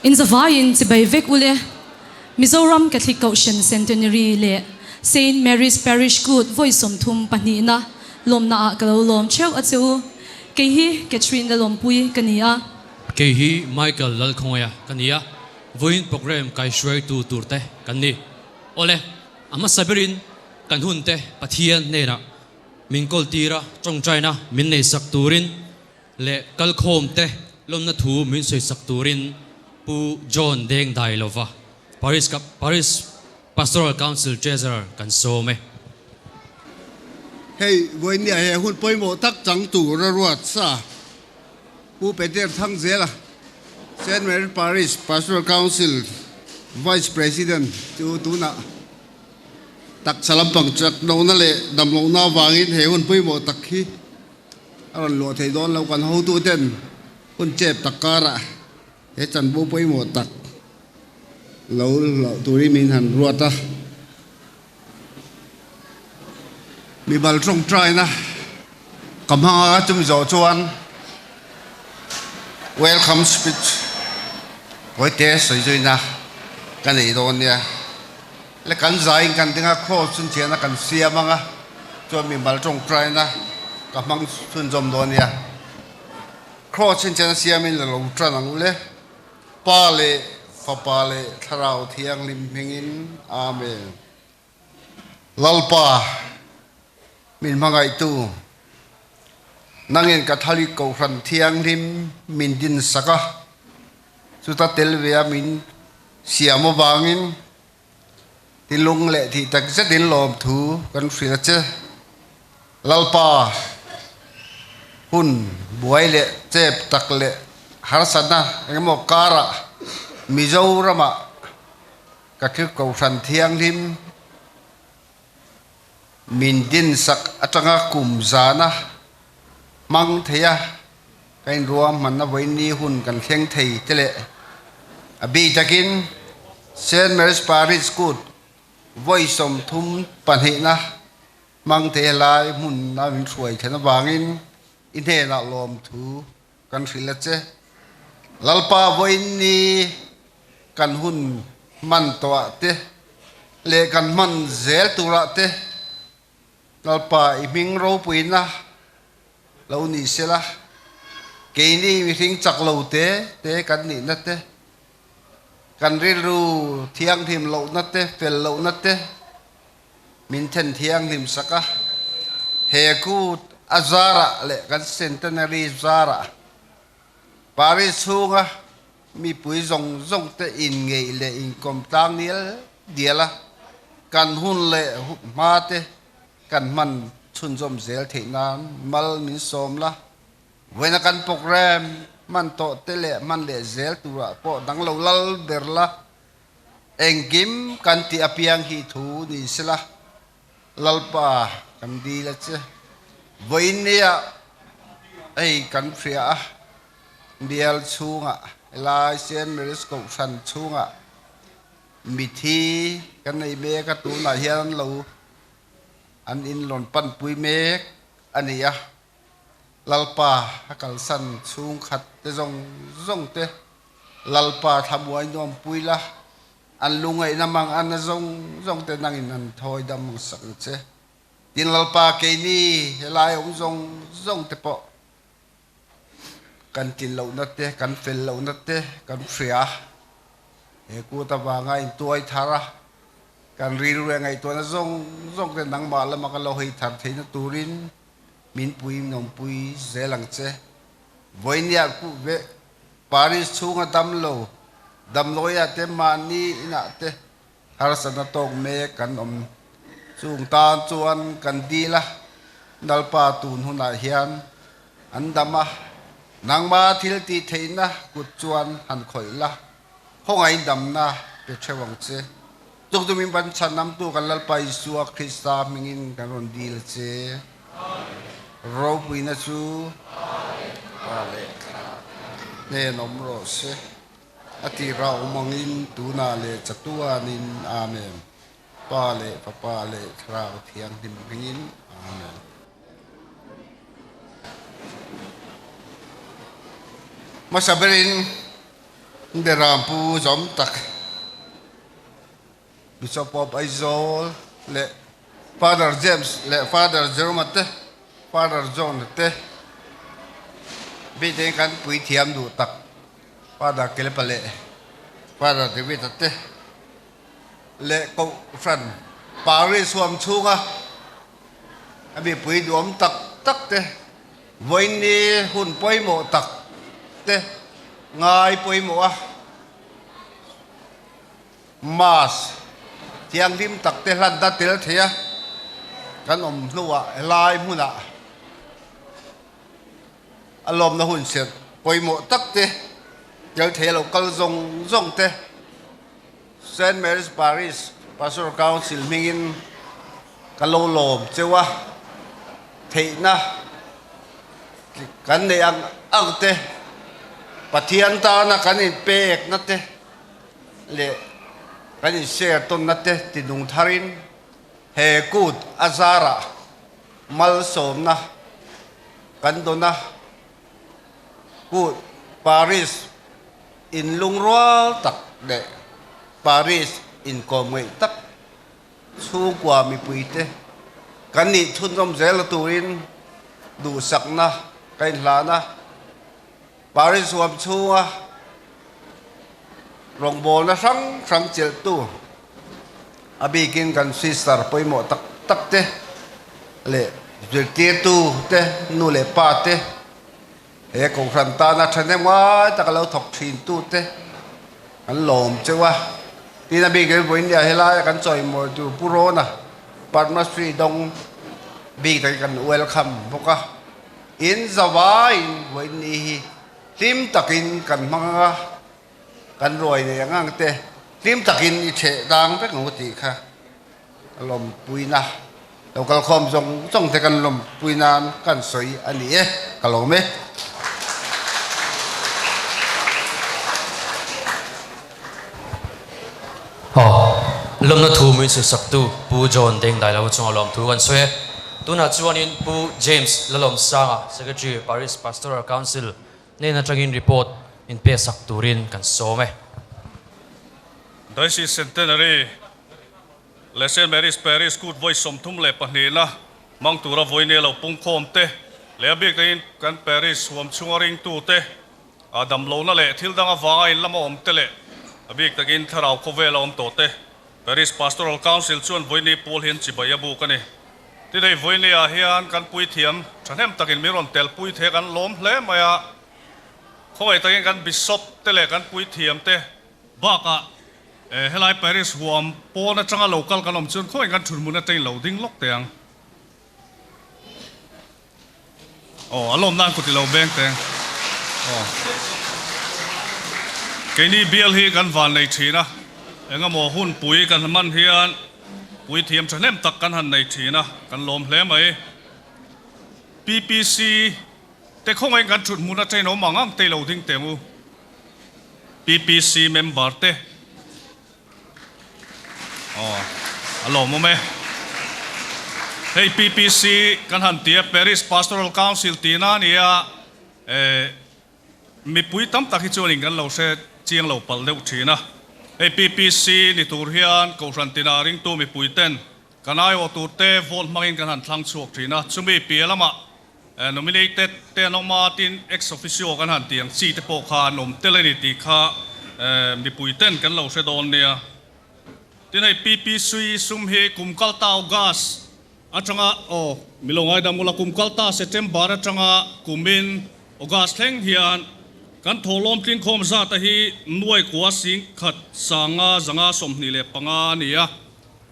In zavaiin chibai vek ule. Mizoram Catholic Kohhran Centenary leh Saint Mary's Parish Kut vawi 30 pahnihna lawmna ah ka lo lawm theuh a che u. Kei hi Catherine Lalawmpui ka ni a. Kei hi Michael Lalkhawngaia ka ni a, vawiin program kaihruaitu turte kan ni. Awle, a hmasa berin kan hunte Pathian hnenah min kawl tir a, tawngtaina min nei sak turin leh kalkhawmte lawmna thu min sawi sak turin Pu John Deng Dai lova Parish Parish Pastoral Council Treasurer kan sawm e. Hei, vawinia he hun pawimawh tak chang tur a ruat sa Pu Peter Thangzela, Saint Mary Parish Pastoral Council Vice President chu tunah taksa lampang chak lohna leh dam lohna avangin he hun pawimawh tak hi a rawn luah thei dawn lo. Kan hotuten hun chep tak karah he chanvo pawimawh tak lo hlauh turin min han ruat a. Mimal tawngtaina ka hmang a, chumi zawh chuan welcome speech Kawite sawi zuina ka nei dawn nia. Le kan zaiin kan ding a, cross chhunchhiahna kan siam ang a, chuan mimal tawngtaina ka hmang chhunzawm dawn nia. Cross chhunchhiahna siamin la lo tan ang u le. Pa leh Fapa leh Thlarau Thianghlim hmingin, Amen. Lalpa, min hmangaihtu, nangin Catholic Kohhran Thianghlim min din sak a, chuta tel ve a min siam avangin tilung leh thih tak zetin lawmthu kan hrilh a che. Lalpa, hun buai leh chep tak leh harsatna engemaw karah Mizoramah ka thil Kohhran Thianghlim min din sak atanga kum zana hmang thei a, ka inruahmanna vawiin hun kan thleng thei te leh a bi takin Saint Mary's Parish Kut vawi 32na hmang thei helai hmun a min hruai thlen avangin i hnenah lawmthu kan hrilh a che. Lalpa vawiin ni kan hun hman tawhah te leh kan hman zel turah te Lalpa i hming ropuina lo ni sela, keini mihring chak lo te te kan nihna te, kan rilru thianghlim lohna te, fel lohna te min then thianghlim sak a. He kut a zarah leh kan centenary zarah Paris chhunga mipui zawng zawng te inngeih leh inkawm tlang nial dial a, kan hun leh hma te kan hman chhunzawm zel theih nan mal min sawm la. Vawiina kan program hman tawh te leh hman leh zel turah pawh dang lo lal ber la, engkim kan tih apiang hi thu ni sela, Lalpa kan dil a che. Vawiin nia hei kan hria a, bial chhungah helai Saint Mary's Kohhran chhungah mithi kan nei mek a, tunah hian an lo an inlawn panpui mek a ni a. Lalpa a kalsan chhungkhat te zawng zawng te Lalpa thlamuai nuampui la. An lungaihna mang an a zawng zawng te nangin an thawi dam ang sak ang che. Tin Lalpa keini helai awm zawng zawng te pawh kan tlin lohna te, kan fel lohna te kan hria. He kut avanga intuai thar a, kan rilru leh ngaihtuahna zawng zawng te nangmah lama ka lo hei thar theihna turin min pui nawmpui zel ang che. Vawinia kuh ve Paris chhunga dam lo, damlawia te mahni inah te harsatna tawk mek kan awm. Chung tan chuan kan dil a, Lalpa tun hunah hian an dam a, nangma thil tih theihna kut chuan han khawih la, khawngaih damna pe theuh ang che. Tuktumin ban chhan namtu kan Lalpa Isua Krista hmingin kan rawn dil a che. Ropuina chu Pa leh Thla hnen awm rawh se. A tirah awm angin tunah leh chatuanin Amen. Pa leh Fapa leh Thlarau Thianghlim hmingin Amen. Hmasa berin. Beram Pu zawm tak Bishop of Aizawl leh Father James leh Father Jerome te, Father John te bitein kan puithiam duh tak Father Kelepa leh Father David-a te leh Kohhran Parish huam chhunga a mipui duhawm tak tak te vawiin hun pawimawh tak te ngai pawimawh a. Mass thianghlim tak te hlan ta tel thei a, kan awm hnuah helai hmunah a lawmna hun serh pawimawh tak te tel thei a lo kal zawng zawng te Saint Mary's Parish Pastoral Council hmingin ka lo lawm cheu a, theihna kan neih ang ang te Pathian tana kan inpekna te leh kan in share tawnna te ti nung tharin he kut a zarah malsawmna kan dawn a, kut Paris in lungrual tak leh Paris inkawm ngeih tak chhungkua mipuite kan nih chhunzawm zel turin duhsakna ka inhlan a. Paris huam chhunga rawngbawlna hrang hrang chelhtu a bikin kan sister pawimawh tak tak te leh zirtirtu te, nu leh pa te, he kohhran tana thahnem ngai taka lo thawk thintu te an lawm cheu a. Tin a bikin vawiin helaia kan chawimawi tur Pu Rawna Padma Shri dawng bik takin kan welcome bawk a. In zavaiin vawiin hi hlim takin kan hmang ang a, kan ruai nei ang ang te hlim takin i chheh dang vek ang u tih kha ka lawmpuina lo kalkhawm zawng zawng te kan lawmpui nan kan sawi a ni e, ka lawm e. Aw, lawmna thu min sawisaktu Pu John Dengdailo chunga lawmthu kan sawi e. Tunah chuanin Pu James Lalawmsanga, Secretary, Parish Pastoral Council hnen atangin report in pesak turin kan sawm e. Diocese Centenary leh Saint Mary's Parish Kut vawi 32 na hmang tura vawinia lo pungkhawm te leh a bik takin kan Parish huam chhunga ringtute A damlohna leh thil dang avanga in lama awm te leh a bik takin thlarau khawvel a awm tawh te Parish Pastoral Council chuan vawiini pawl hian chibai a buk a ni. Tinei vawiini ah hian kan puithiam thahnem takin min rawn tel pui the kan lawm hle mai a, khawngaih takin kan Bishop te leh kan puithiam te bakah helai Parish huam pawn atanga lo kal kan awm chuan khawngaih kan thunhmun atangin lo ding lawk teh ang. Aw, a lawm nan kut i lo beng teng. Aw. Keini bial hi kan van nei thin a, engemaw hun pui kan hman hian pui thiam thahnem tak kan han nei thin a, kan lawm hle mai. PPC te khawngaihin kan thut hmun atangin awm ang ang te i lo ding teng u. PPC member te. Aw, a lawmawm e. Hei PPC kan han ti a, Parish Pastoral Council tihna a ni a, eh, mipui tam tak hi chuanin kan lo hre chiang lo palh deuh thin a. Hei PPC ni tur hian Kohhran tina ringtu mipui ten kan aiawh tur te vote hmangin kan han thlang chhuak thin a, chumi piah lamah Nominated te an awm a, tin ex officio kan han tih ang chi te pawh kha an awm tel a ni tih kha mipui ten kan lo hre dawn nia. Tin hei PPC sum hi kum kalta August atanga aw milo ngaidam ula kum kalta September atanga kumin August thleng hian kan thawhlawm tlingkhawm zat a hi nuai kua sing khat sanga zanga 25 a ni a.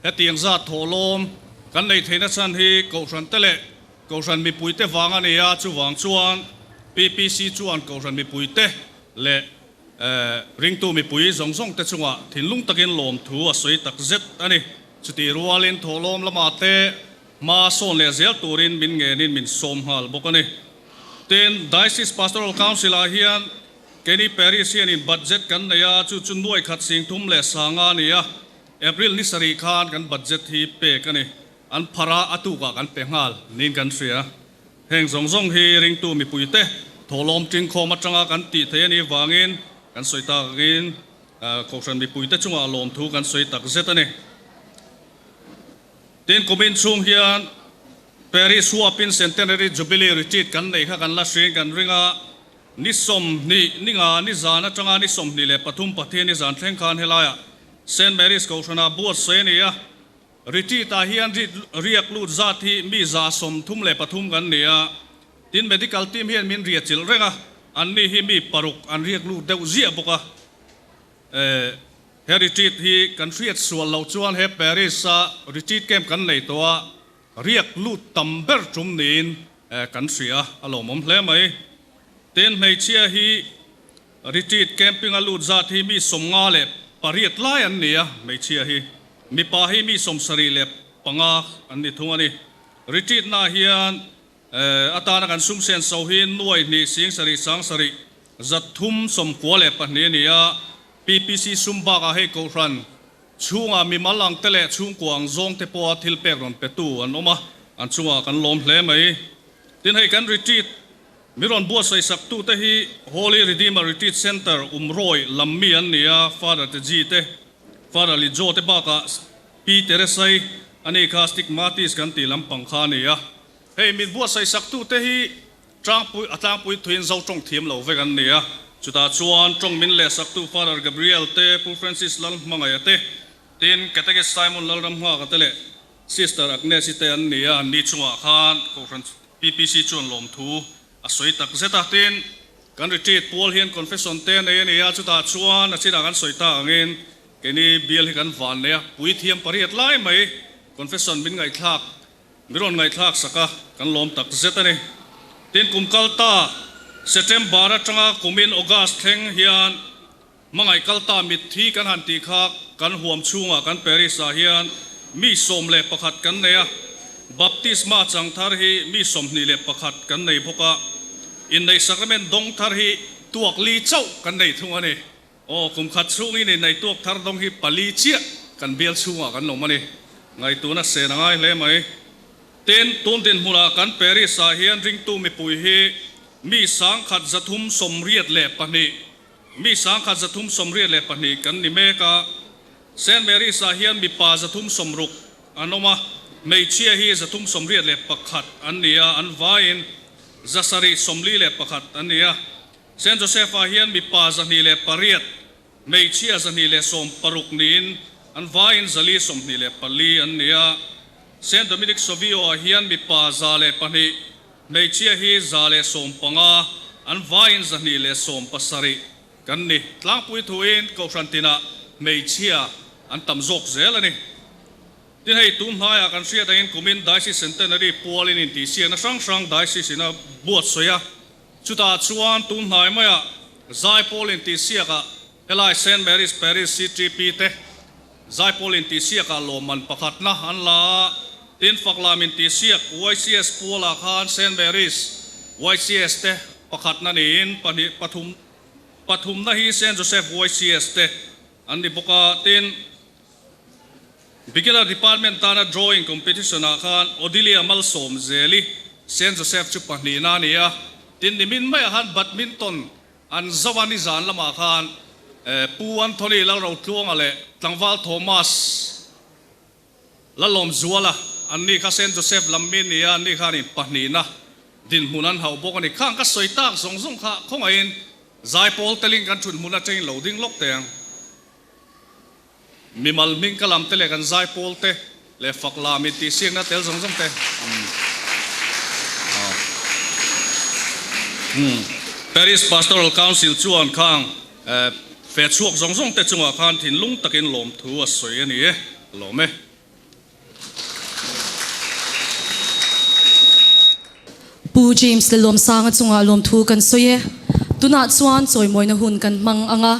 Hetiang zat thawhlawm kan nei theihna chhan hi Kohhran te leh Kohhran mipuite vang a ni a, chuvang chuan PPC chuan Kohhran mipuite leh ringtu mipui zawng zawng te chungah thinlung takin lawmthu a sawi tak zet a ni. Chutih rualin thawhlawm lamah te hma sawn leh zel turin min ngenin min sawm nghal bawk a ni. Tin, Diocese Pastoral Council ah hian keini Parish hianin budget kan nei a, chu chu nuai khat sing thum leh sanga a ni a, April ni sarih khan kan budget hi pek a ni. An phar a, a tukah kan pe nghal niin kan hria. Heng zawng zawng hi ringtu mipuite thawhlawm tingkhawm atanga kan tih theih a nih vangin Kan sawi tak angin Kohhran mipuite chungah lawmthu kan sawi tak zet a ni. Tin, kumin chhung hian Paris huapin Centenary Jubilee Retreat kan neih kha kan la hriin kan ring a, ni 20 ni nga ni zan atanga ni 23 Pathian ni zan thleng khan helaiah Saint Mary's Kohhranah buatsawi a ni a. Retreat-ah hian riak lut zat hi mi 133 kan ni a, tin medical team hian min riah chilh reng a, anni hi mi paruk an riak lut deuh ziah bawk a. He retreat hi kan hriat sual loh chuan he Paris-a retreat camp kan nei tawh a, riak lut tam ber tum niin kan hria a, a lawmawm hle mai. Tin, hmeichhia hi retreat camping-a lut zat hi mi 58 lai an ni a, hmeichhia hi. Mipa hi mi 75 an ni thung a ni. Retreat-naah hian atana kan sum sen so hi nuai hnih sing sarih sang sarih 392 a ni a, PPC sum bakah hei Kohhran chhungah mimal ang te leh chhungkua ang zawng te pawha thil pek rawn petu an awm a, an chungah kan lawm hle mai. Tin hei kan retreat mi rawn buatsaih sak tu te hi Holy Redeemer Retreat Centre Umrawi lam mi an ni a, Father Teji te, Father Lijo te bakah Pi Teresai a ni kha Stigmatis kan tih lampang kha a ni a. Hei min buatsaih sak tu te hi Tlangpui, a tlangpui thuin zo tawng thiam lo vek an ni a. Chutah chuan tawng min lehsaktu Father Gabriel te, Pu Francis Lalhmangaia te, tin Catechist Simon Lalramnghaka te leh Sister Agnes-i te an ni a. Anni chungah khan Kohhran PPC chuan lawmthu a sawi tak zet a. Tin, kan retreat pual hian confession te nei a ni a, chutah chuan a chinah kan sawi tak angin keini bial hi kan van nei a, puithiam pariat lai mai confession min ngaihthlak Mi rawn ngaihthlak sak a, kan lawm tak zet a ni. Tin, kum kal ta September atanga kumin August thleng hian hmangaih kal ta mitthi kan han tih kha kan huam chhungah kan parish ah hian mi 11 kan nei a, Baptisma chang thar hi mi 21 kan nei bawk a, inneih sacrament dawng thar hi tuak li chauh kan nei thung a ni. Aw, kum khat chhungin inneih tuak thar dawng hi pali chiah kan bial chhungah kan lawm a ni. Ngaihtuhna sen a ngai hle mai. Tin, tun dinhmunah kan Paris-ah hian ringtu mipui hi mi 1382, mi 1382 kan ni mek a. Saint Mary's-ah hian mipa 360 an awm a, hmeichhia hi 381 an ni a, an vaiin 741 an ni a. Saint Joseph-ah hian mipa 208, hmeichhia 216 niin an vaiin 424 an ni a. Saint Dominic Savio-ah hian mipa 102, hmeichhia hi 115, an vaiin 217 kan ni. Tlangpui thuin Kohhran tinah hmeichhia an tam zawk zel a ni. Tin hei tun hnaiah kan hriat angin kumin Diocese Centenary pualin intihsiakna hrang hrang Diocese in a buatsawi a. Chutah chuan tun hnai maiah Zaipawl intihsiakah helai Saint Mary's Parish CTP te Zaipawl intihsiakah lawmman pakhatna an la a, tin Faklam intihsiak YCS pualah khan Saint Mary's YCS te pakhatna niin pahnih pathum pathumna hi Saint Joseph YCS te an ni bawk a, tin Beginner Department tana Drawing Competition-ah khan Odilia Malsawm Zeli, Saint Joseph chu pahnihna a ni a, tin nimin maiah khan Badminton an zo a, nizan lamah khan Pu Anthony Lalrotluanga leh Tlangval Thomas Lalawmzuala an ni kha Saint Joseph lam mi a ni a, an ni khanin pahnihna dinhmun an hauh bawk a ni. Khang ka sawi tak zawng zawng kha khawngaihin zaipawl telin kan thut hmun atangin lo ding lawk teh ang. Mimal hming ka lam te leh kan zai pawl te leh fak lam in tih siakna tel zawng zawng te. Parish Pastoral Council chuan khang fe chhuak zawng zawng te chungah khan thinlung takin lawmthu a sawi a ni e. Lawm e. Pu James le Lawmsanga chungah lawmthu kan sawi e. Tunah chuan chawimawina hun kan hmang ang a,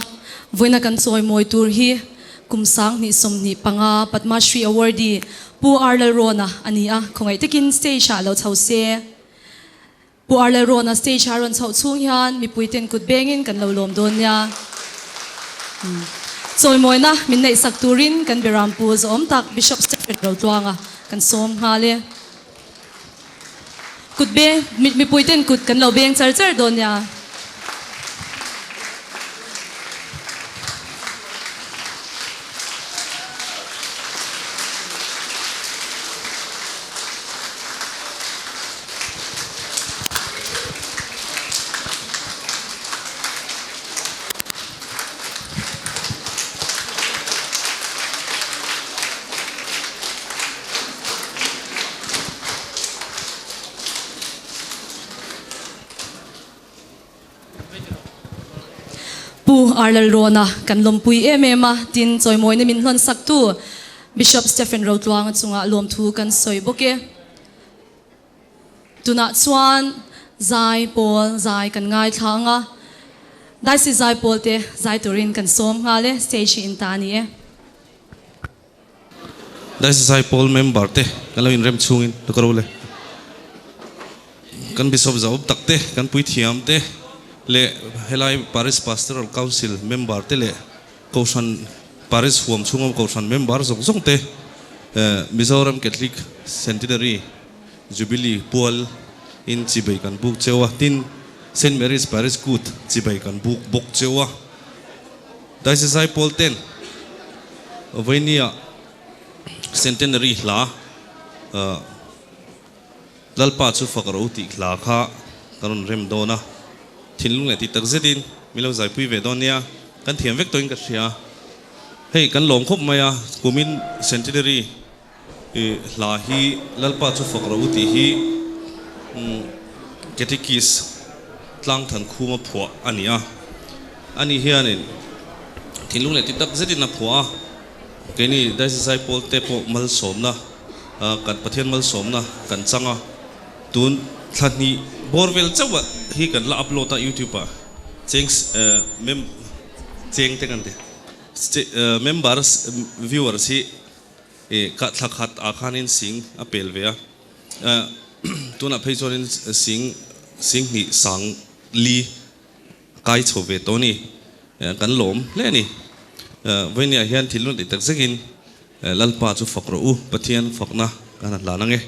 vawiina kan chawimawi tur hi kum 2025 Padma Shri Awardee Pu R Lalrawna a ni a, khawngaih takin stage ah lo chho se. Pu R Lalrawna stage ah rawn chhoh chhung hian mipuiten kut bengin kan lo lawm dawn nia. Chawimawina min neihsak turin kan Berampu zawhawm tak Bishop Stephen Rotluanga kan sawm nghal e. Kut beng, mipuiten kut kan lo beng char char dawn nia. Pu Arlalrawna kan lawmpui em em a, tin chawimawina min hlawn saktu Bishop Stephen Rotluanga chungah lawmthu kan sawi bawk e. Tunah chuan zai pawl zai kan ngaithla ang a, Daisy zai pawl te zai turin kan sawm nghal e, stage hi in ta a ni e. Daisy zai pawl member te kan lo inrem chhungin ka ro le. Kan Bishop zaup tak te, kan puithiam te leh helai Parish Pastoral Council member te leh Kohhran Parish huam chhunga Kohhran member zawng zawng te Mizoram Catholic Centenary Jubilee pual in chibei kan buk cheu a, tin Saint Mary's Parish Kut chibei kan buk bawk cheu a. Daisizai pawl ten Vawinia Centenary hla Lalpa chu fak ro tih hla kha ka rawn rem dawn a, thinlung leh tih tak zetin min lo zaipui ve dawn nia, kan thiam vek tawhin ka hria. Hei kan lawm khawp mai a, kumin Centenary hla hi Lalpa chu fak ro tih hi Catechist Tlangthan Khuma phuah a ni a, ani hianin thinlung leh tih tak zetin a phuah a, keini Daisy Zaipawl te pawh malsawmna Kan Pathian malsawmna kan chang a, tun thla hnih bawr vel chauh ah hi kan la upload a youtube ah cheng mem cheng te kan ti members viewers hi ka thla khat ah khanin sing a pel ve a tunah phei chuanin sing sing hnih sang li kai chho ve tawh a ni. Kan lawm hle a ni. Vawinia hian thil rawn tih tak zekin Lalpa chu fak rawh u, Pathian fakna kan han hlan ang e.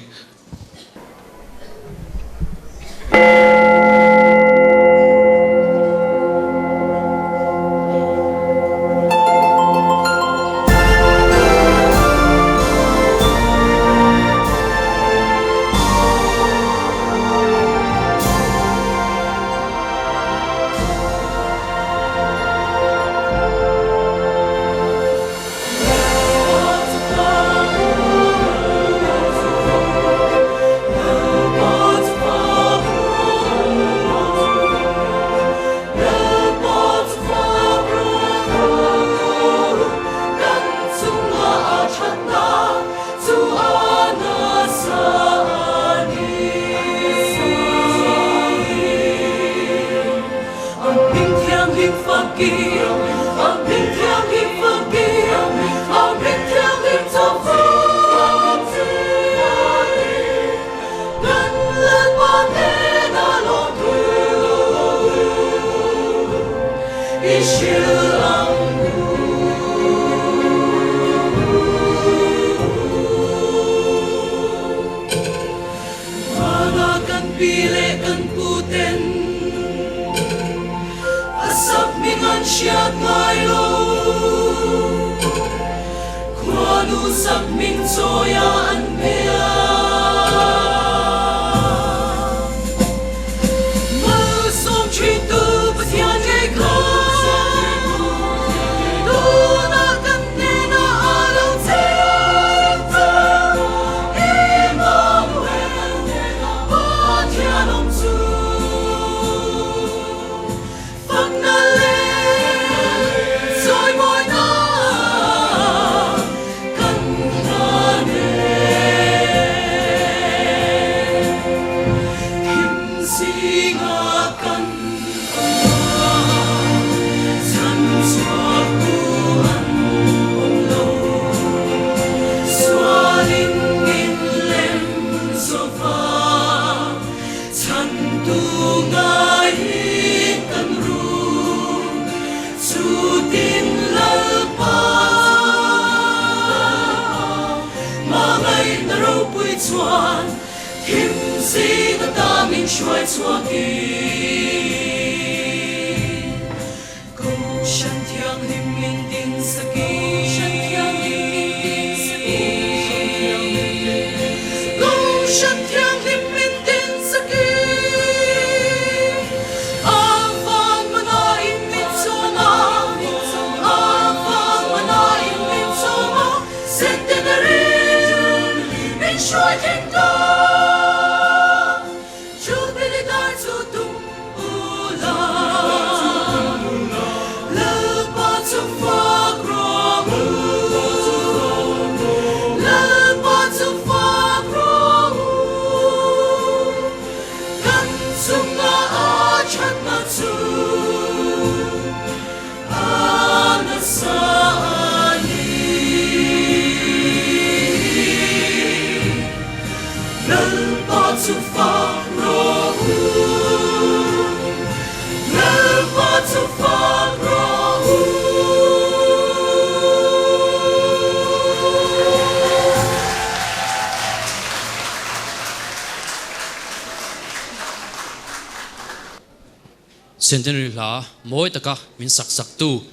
Centenary hla mawi taka min sak saktu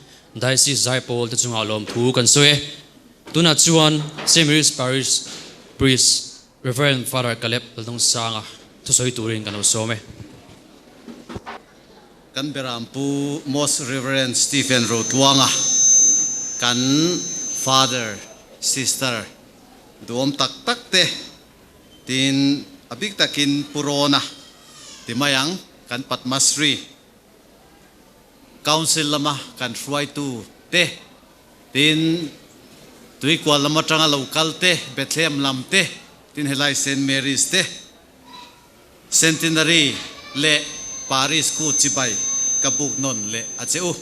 Diocese Zaipawl te chungah lawmthu kan sawi e. Tunah chuan Saint Mary's Parish Priest Rev. Father Caleb Lalnungsanga thusawi turin kan lo sawm e. Kan Berampu Most Rev. Stephen Rotluanga, kan Father, Sister duhawm tak tak te, tin a bik takin Pu Rawna ti mai ang, kan Padmasri Council lama kan hruaitu te, tin Tuikual lam atanga lo kal te, Bethlehem lam te, tin helai Saint Mary's te, Centenary leh Paris khu chibai ka buk nawn leh a che u.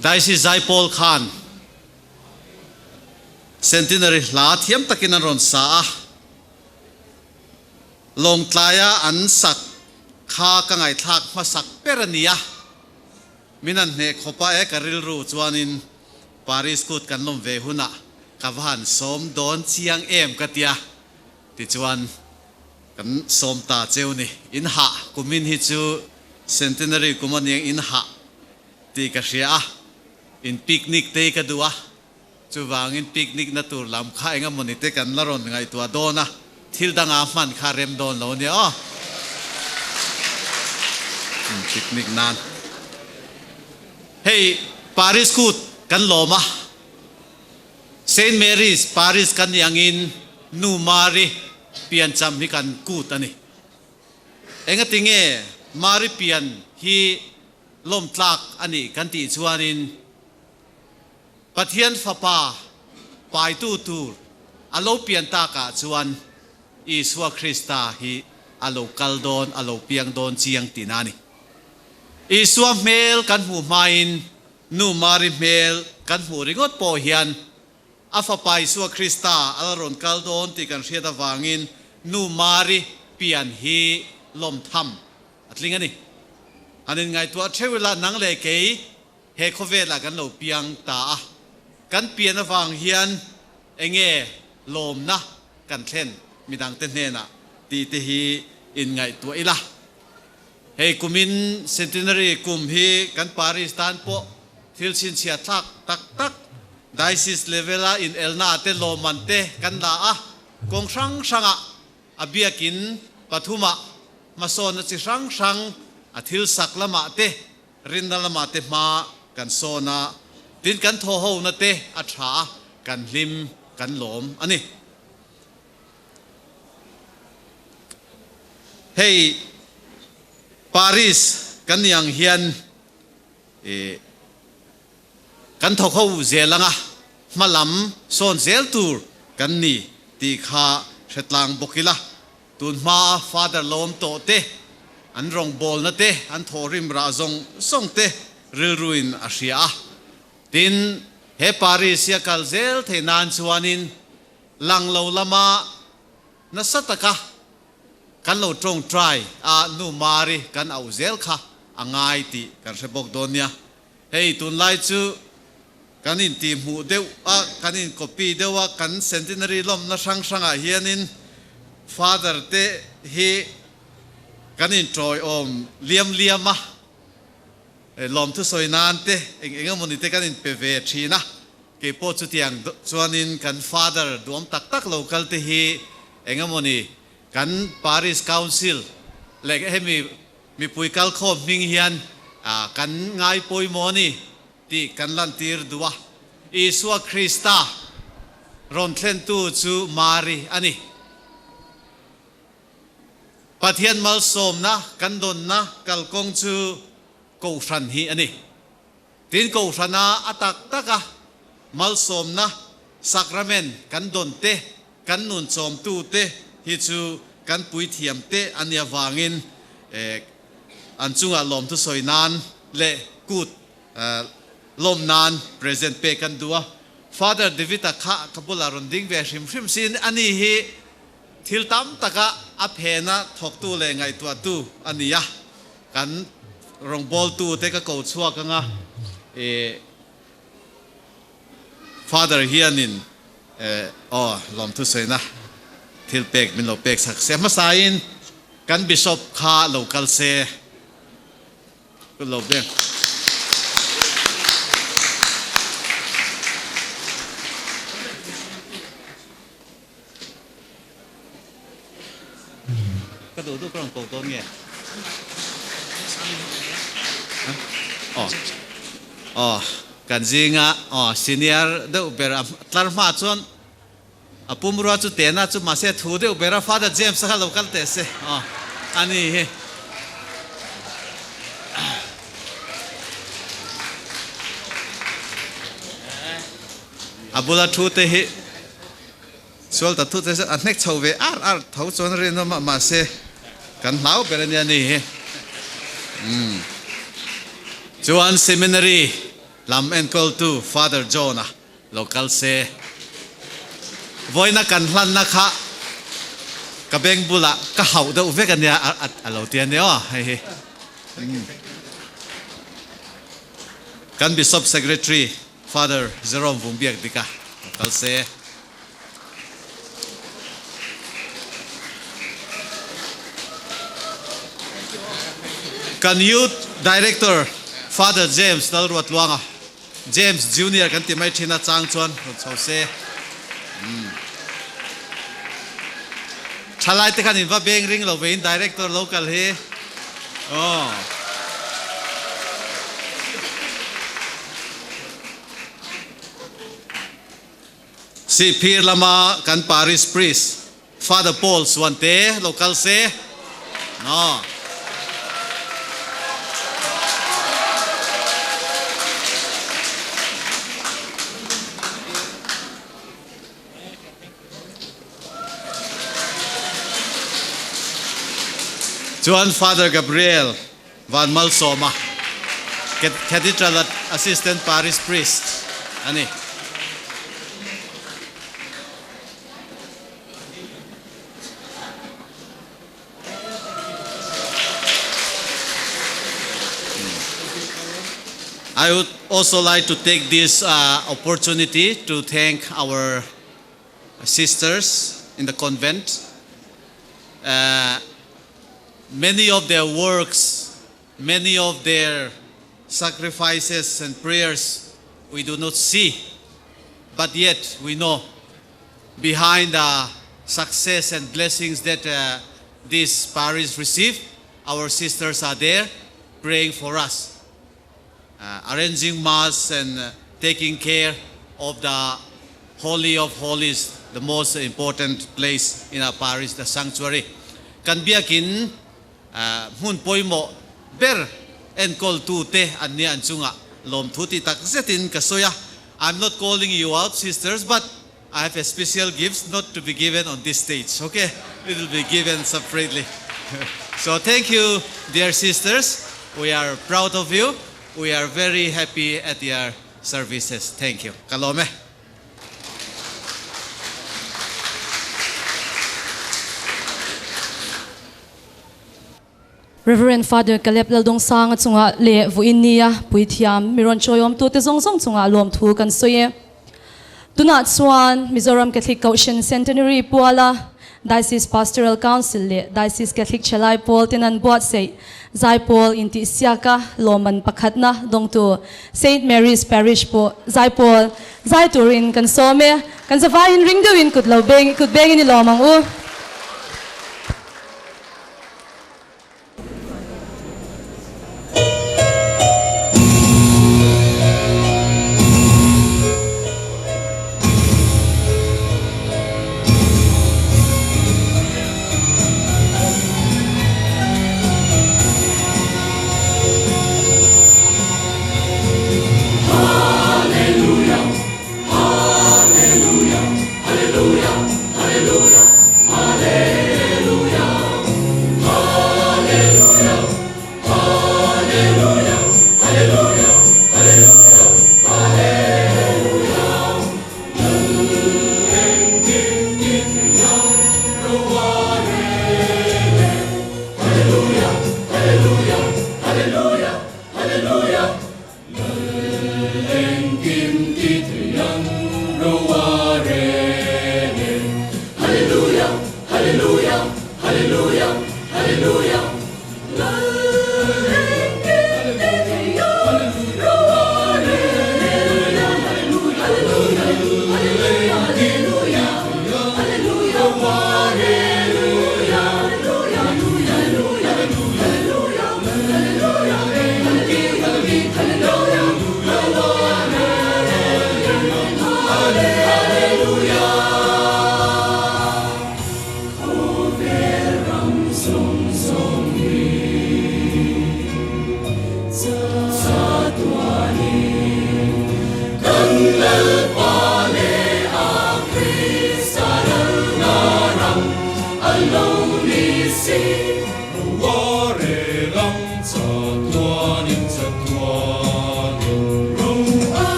Daisy Zaipawl khan Centenary hla thiam takin an rawn sa a, Lawngtlaia an sak kha ka ngaihthlak hmasak ber a ni a, min han hneh khawp a e ka rilru chuanin Paris kut kan lawm ve hunah ka va han sawm dawn chiang em ka tia, tichuan kan sawm ta cheu ni. In hah kumin hi chu Centenary kum a niang in hah tih ka hria a, in picnic te hi ka duh a, chuvangin picnic na tur lam kha eng emawni te kan la rawn ngaihtuah dawn a, thil danga hman kha rem dawn lo nia aw. Picnic nan hei Paris kut kan lawm a. Saint Mary's Parish kan nih angin Nu Mari piancham hi kan kut a ni. Engati nge Mari pian hi lawmtlak a nih kan tih chuanin Pathian Fapa paitu tur a lo pian takah chuan Isua Krista hi a lo kal dawn, a lo piang dawn chiang tihna a ni. Isua hmel kan hmuh hmain Nu Mari hmel kan hmuh ringawt pawh hian a Fapa Isua Krista a la rawn kal dawn tih kan hriat avangin Nu Mari pian hi lawm tham a tling a ni. Han inngaihtuah theuh ila nang leh kei he khawvelah kan lo piang ta a, kan pian avang hian enge lawmna kan thlen midangte hnenah tih te hi inngaihtuah ila. Hei kumin Centenary kum hi kan parish tan pawh thil chhinchhiah thlak tak tak, Diocese level a inelna te lawmman te kan la a, kawng hrang hrangah a biakin pathumah hmasawnna chi hrang hrang a thil sak lamah te rinna lamah te hma kan sawn a, tin kan thawhhona te a tha a, kan hlim kan lawm a ni. Hei Paris kan nih ang hian ih kan thawk ho zel anga hma lam sawn zel tur kan ni tih kha hre tlang bawk ila, tun hmaa Father lawm tawh te, an rawngbawlna te, an thawhrim rah zawng zawng te rilruin a hria a. Tin, he Paris hi a kal zel theih nan chuanin Lang lo lama nasa taka kan lo tawngtai a Nu Mari kan auh zel kha a ngai tih kan hre bawk dawn nia. Hei tunlai chu kan intihhmuh deuh a, kan in copy deuh a, kan centenary lawmna hrang hrangah hianin Father te hi kan intawiawm liam liam a, lawmthu sawi nan te eng eng emawni te kan inpe ve thin a. Kei pawh chutiang chuanin kan Father duam tak tak lo kal te hi eng emawni kan Parish Council leh hemi mipui kalkhawm hming hian kan ngai pawimawh a ni tih kan lantir duh a. Isua Krista rawn thlentu chu Mari a ni. Pathian malsawmna kan dawnna kalkawng chu Kohhran hi a ni. Tin, Kohhrana a tak taka malsawmna, sacrament, kan dawn te, kan nun chawmtu te hi chu kan puithiam te a nih avangin an chungah lawmthu sawi nan leh kut lawm nan present pek kan duh a. Father David-a kha ka bulah rawn ding ve hrim hrim siin ani hi thil tam taka a phena thawktu leh ngaihtuahtu a ni a. Kan rawngbawltu te ka ko chhuak anga i Father hianin aw lawmthu sawiina thil pek min lo pek sak se. Hmasain Kan Bishop kha lo kal se. Ka lo beng. Ka duh duh ka rawn ko dawn nge? Aw. Aw, kan zinga aw senior deuh ber a tlar hma chuan A pumrua chu tena chu mahse a thu deuh ber a, Father James a kha lo kal teh se aw a ni hi. A bula thu te hi sual ta thut a hnek chho ve ar ar tho chuan rinawm a mahse kan hlau ber a nia ni hi. Chuan seminary lam enkawltu Father John-a Lo kal se. Vawiina kan hlanna kha ka beng bulah ka hauh deuh vek a nia a lo ti a nia aw hei hi. Kan Bishop Secretary Father Jerome Vungbiak Dika lo kal se. Kan Youth Director Father James Lalruatluanga. James Junior kan ti mai thin a chang chuan rawn chho se. Umm. Thalai te khan in va beng ring lo ve in director lo kal hi. Aw. Sihphir lama kan parish priest Father Paul Suante lo kal se. No. Chuan Father Gabriel Van Malsawma, Cathedral Assistant Parish Priest a ni. I would also like to take this uh, opportunity to thank our sisters in the convent. Uh, many of their works, many of their sacrifices and prayers we do not see, but yet we know behind the success and blessings that uh, this parish receive, our sisters are there praying for us, uh, arranging mass and uh, taking care of the Holy of Holies, the most important place in our parish, the sanctuary. Kan biakin hmun pawimawh ber enkawltute an nia an chungah lawmthu tih tak zetin ka sawi a. I'm not calling you out sisters but I have a special gifts not to be given on this stage okay it will be given separately so thank you dear sisters we are proud of you we are very happy at your services thank you ka lawm e. Rev. Father Caleb Laldongsanga chungah leh vawiin nia puithiam mi rawn chawiawmtute zawng zawng chungah lawmthu kan sawi e. Tunah chuan Mizoram Catholic Kohhran Centenary puala Diocese Pastoral Council leh Diocese Catholic Chalai Pawl ten an buatsaih Zaipawl intihsiaka lawmman pakhatna dawngtu Saint Mary's Parish pawh Zaipawl zai turin kan sawm e. Kan zavaiin ring deuhin kut lo beng kut bengin i lawm ang u. Hallelujah, Hallelujah, Hallelujah, Hallelujah.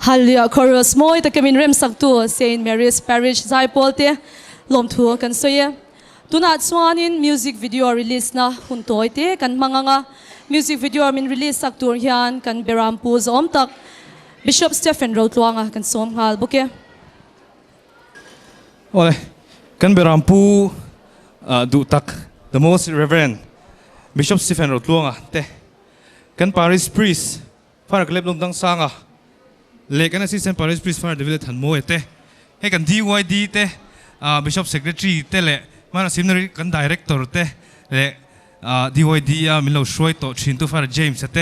Hallelujah Chorus mawi takin min remsaktu Saint Mary's Parish Zaipawl te lawmthu kan sawi e. Tunah chuanin music video release na hun tawi te kan hmang ang a, music video min release sak tur hian kan Berampu zawm tak Bishop Stephen Rotluanga kan sawm nghal bawk e. Awle, kan Berampu duh tak The Most Reverend Bishop Stephen Rotluanga te, kan Parish Priest Father Caleb Lawmdangsanga leh kan Assistant Parish Priest Father David Thanmawia te, hei kan DYD te, Bishop Secretary te leh hmana Seminary kan Director te leh DYD a min lo hruai tawh thintu Father James-a te,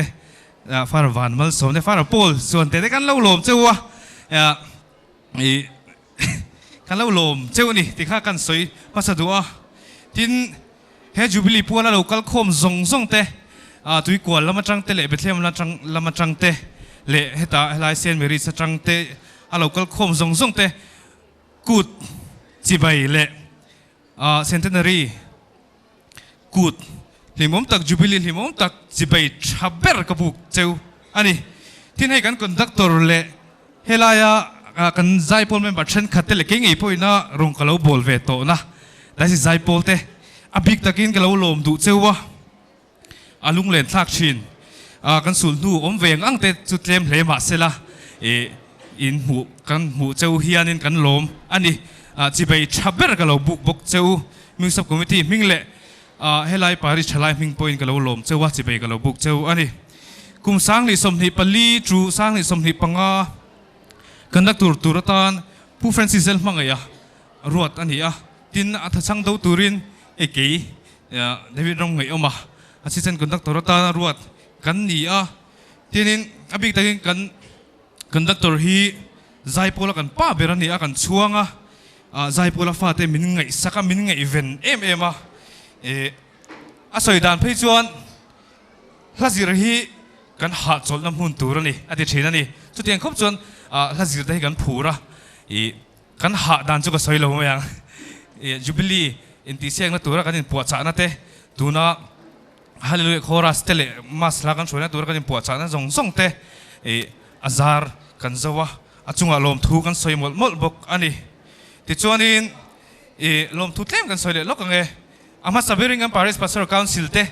Father Van Malsawm te, Father Paul chuan te te kan lo lawm cheu a, ih kan lo lawm cheu a ni tih kha kan sawi hmasa duh a. Tin, he Jubilee puala lo kal khawm zawng zawng te, Tuikual lam atang te leh Bethlehem lam atang te leh heta helai Saint Mary's atang te a lo kal khawm zawng zawng te kut chibai leh Centenary Kut hlimawm tak, Jubilee hlimawm tak chibai tha ber ka buk cheu a ni. Tin hei kan conductor leh helaia kan zaipawl member thenkhat te leh kei ngei pawhina rawn ka lo bawl ve tawhna dai si zaipawl te a bik takin ka lo lawm duh cheu a, a lunglen thlak thin. Kan sul hnu awm ve ang ang te chu tlem hle mah sela ih in hmuh kan hmuh cheu hianin kan lawm a ni. Chibai tha ber ka lo buk bawk cheu. Hming Sub Committee hming leh helai Parish thalai hming pawhin ka lo lawm cheu a, chibai ka lo buk cheu a ni. Kum 2024 chu 2025 kan la tur tur atan Pu Francis Zel hmangaih a ruat a ni a, tin a thachang do turin hei kei David ram ngaih awm a, Assistant Conductor atan a ruat kan ni a, tinin a bik takin kan Conductor hi Zaipawla kan pa ber a ni a, kan chhuang a, Zaipawla fate min ngaihsak a, min ngaihven em em a, eh a sawi dan phei chuan hla zir hi kan hahchawlhna hmun tur a ni a ti thin a ni. Chutiang khawp chuan hla zir te hi kan phur a, ih kan hah dan chu ka sawi lo mai ang. Ih Jubilee intihsiakna tura kan inpuahchahna te tuna Hallelujah Chorus te leh Mass hla kan hruaina tura kan inpuahchahna zawng zawng te ih a zar kan zo a, a chungah lawmthu kan sawi mawlh mawlh bawk a ni. Tichuanin ih lawmthu tlem kan sawi leh lawk ang e. A hmasa berin kan Parish Pastoral Council te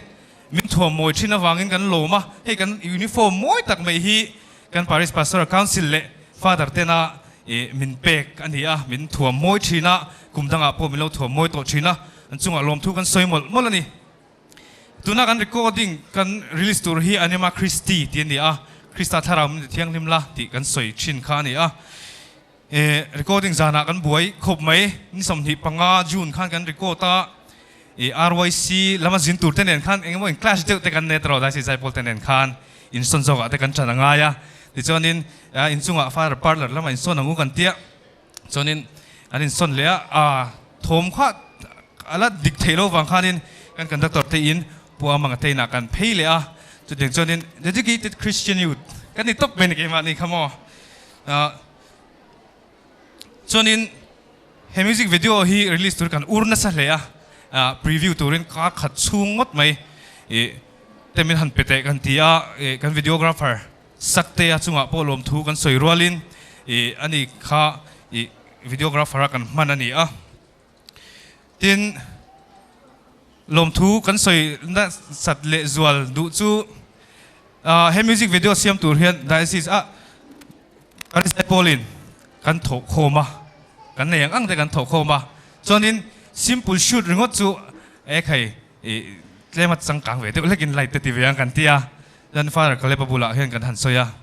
min thuam mawi thin avangin kan lawm a, hei kan uniform mawi tak mai hi kan Parish Pastoral Council leh Father tena ih min pek a ni a, min thuam mawi thin a, kum dangah pawh min lo thuam mawi tawh thin a, an chungah lawmthu kan sawi mawlh mawlh a ni. Tuna kan recording kan release tur hi Anima Christi tih a ni a, Krista thlarau min ti thianghlim la tih kan sawi thin kha a ni a. E recording zanah kan buai khawp mai, ni 25 June khan kan record a, e RYC lama zin tur te nen khan eng emaw in clash deuh te kan nei tawh Daisy Zaipawl te nen khan insawn zawkah te kan ṭan a ngai a, tichuanin inchungah fire parlour lamah insawn ang u kan tia. Chuanin an insawn leh a, aa thawm kha a la dik theih loh vang khanin kan conductor te in Pu Amanga te inah kan phei leh a, chutiang chuanin Dedicated Christian Youth. Kan ni tawp mai ni keimahni kha maw. Chuanin he music video hi release tur kan ur nasa hle a, preview turin kar khat chhung ngawt mai ih te min han pe teh kan ti a, ih kan videographer Saktea chungah pawh lawmthu kan sawi rualin ih ani kha ih videographer a kan hman a ni a. Tin, lawmthu kan sawi nasat leh zual duh chu he music video siam tur hian Diocese ah Pharisai pawlin kan thawh khawm a, kan nei ang ang te kan thawh khawm a, chuanin simple shoot ringawt chu e khai ih tlem a changkang ve deuh hlekin light te ti ve ang kan ti a, chuan Father Caleb-a bulah hian kan han sawi a,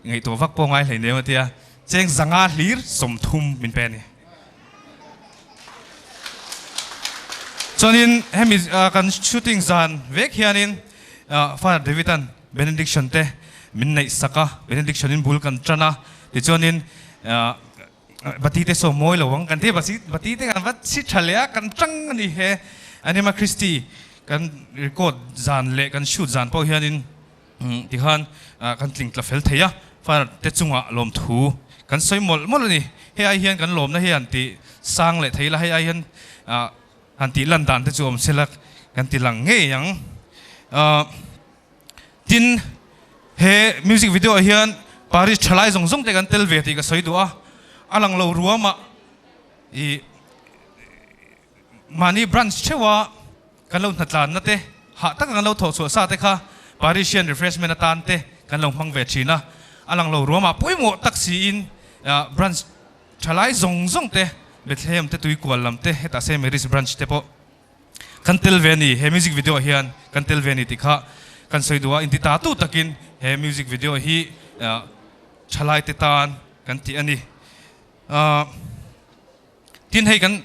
ngaihtuah vak pawh ngai hleinem a ti a, cheng zanga hlir 30 min pe a ni. Chuanin hemi kan shooting zan vek hianin Father David-a'n Benediction te min neih sak a, Benediction in bul kan tan a, tichuanin Bati te saw mawi lo ang kan ti a, Bati te kan va chhi tha leh a, kan tang a ni he. Anima Christi kan record zan leh kan shoot zan pawh hianin tikhan kan tling tla fel thei a, Father te chungah lawmthu kan sawi mawlh mawlh a ni. Hei ai hian kan lawmna hi han ti sang leh thei la, hei ai hian han tih lan dan te chu awm sela kan ti lang ngei ang. Tin, he music video ah hian Paris thalai zawng zawng te kan tel ve tih ka sawi duh a, a lang lo ruamah ih mahni branch theuha kan lo hnatlanna te, hah taka kan lo thawh chhuah sa te kha Parisian refreshment atan te kan lo hmang ve thin a, a lang lo ruamah pawimawh tak siin branch thalai zawng zawng te Bethlehem te Tuikual lam te hetah Saint Mary's branch te pawh Kan tel ve a ni, he music video ah hian kan tel ve a ni tih kha kan sawi duh a, inti ta tu takin he music video hi thalai te tan kan tih a ni. Tin hei kan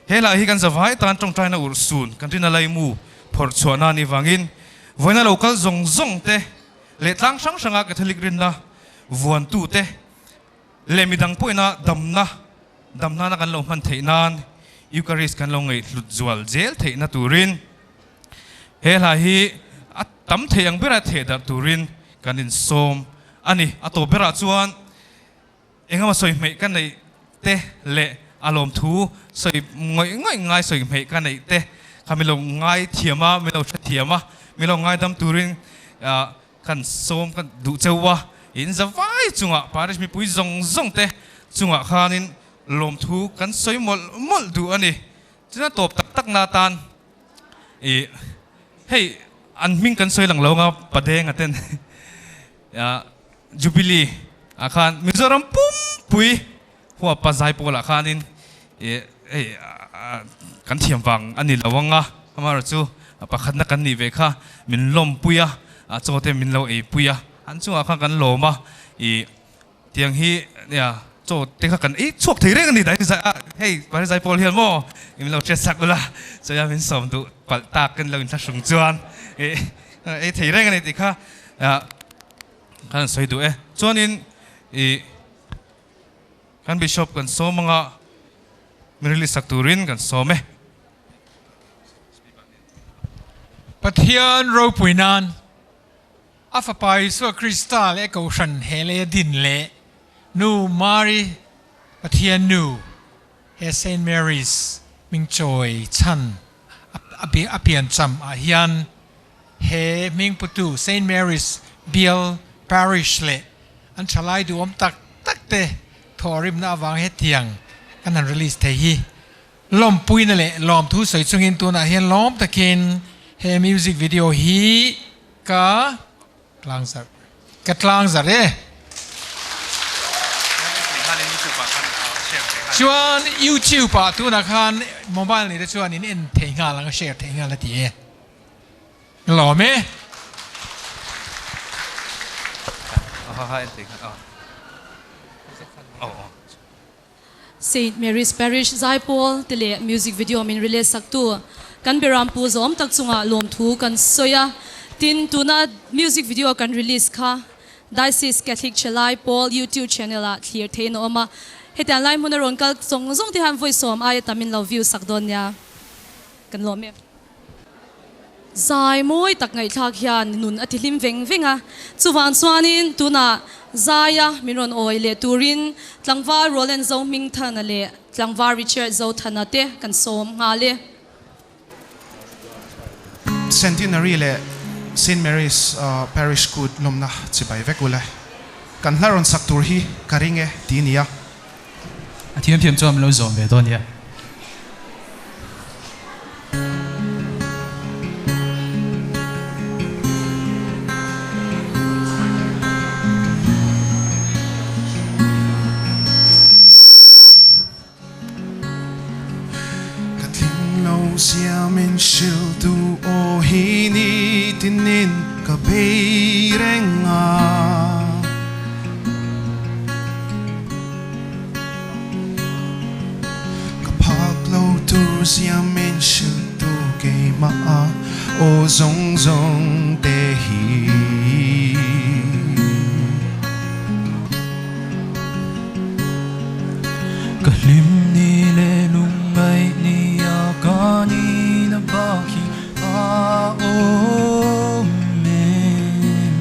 he lah hi kan zavai tan tawngtaina urh sun kan rin a laimu phawrh chhuahna a nih vangin vawiina lo kal zawng zawng te leh tlang hrang hranga Catholic rinna vuantu te leh midang pawhina damna Dam nana kan lo hman theih nan Eucharist kan lo ngaihhlut zual zel theihna turin he hla hi a tam thei ang bera theh darh turin kan insawm a ni. A tawp berah chuan engemaw sawi hmeih ka neih te leh a lawmthu sawi ngawih ngawih ngai sawi hmeih ka neih te kha min lo ngai thiam a, min lo hrethiam a, min lo ngaidam turin Kan sawm ka duh cheu a, in zavai chungah parish mipui zawng zawng te chungah khanin lawmthu kan sawi mawlh mawlh duh a ni. Chuna tawp tak tak na atan ih hei an hming kan sawi lang lo anga Padenga ten Jubilee ah khan Mizoram pumpui huapa zai pawlah khanin ih hei kan thiam vang a ni lo anga amaherawhchu pakhatna kan nih ve kha min lawmpui a chaw te min lo eipui a an chungah khan kan lawm a ih tiang hi nia chaw te kha kan ei chhuak thei reng a ni dai zai a hei Pari zai pawl hian maw min lo hriat sak ula chuia min sawm duh palh tak kan lo inthlahrung chuan ih ei thei reng a ni tih kha kan sawi duh e chuanin ih Kan Bishop kan sawm anga min release sak turin kan sawm e. Pathian ropui nan a Fapa Isua Krista leh Kohhran he lei a din leh Nu Mari Pathian Nu he Saint Mary's hming chawi chhan a piancham ah hian he hming putu Saint Mary's Bial Parish leh an thalai duhawm tak tak te thawhrimna avang hetiang kan han release thei hi lawmpuina leh lawmthu sawi chungin tunah hian lawm takin he music video hi ka tlang zarh ka tlang zarh e. Chuan YouTube ah tunah khan mobile nei te chuan in en thei nghal ang a share thei nghal a ti e. Lawm e. Saint Mary's Parish Zaipawl te leh music video min release sak tu kan Beram Pu zawm tak chungah lawmthu kan sawi a. Tin, tuna music video kan release kha Diocese Catholic Chelai Pawl YouTube channel ah thlir theiin a awm a. Hetiang lai hmuna rawn kal zawng zawng te hian vawi sawm aia tam in lo view sak dawn nia kan lawm em. Zai mawi tak ngaihthlak hian nun a tihlim veng veng a, chuvang chuanin tunah Zaia min rawn awi leh turin Tlangval Roland Zohmingthana leh Tlangval Richard Zothana te kan sawm nghal e. Centenary leh Saint Mary's Parish Kut lawmna chibai vek ule. Kan hla rawn sak tur hi ka ring e ti nia. A thiam thiam chuan min lo zawm ve dawn nia. Ka tling lo zia min hrilh tu aw hi nitinin ka bei reng a. Ka phak lo tur zia min hrilh tu keimah a aw zawng zawng te hi. Ka hlim ni leh lungngaih ni a ka ni na bak hi a awm em?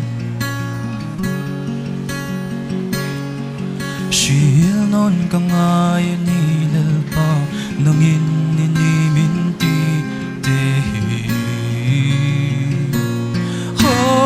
Hrilh nawn ka ngai a ni Lalpa nangin i ni min ti te hi. Aw.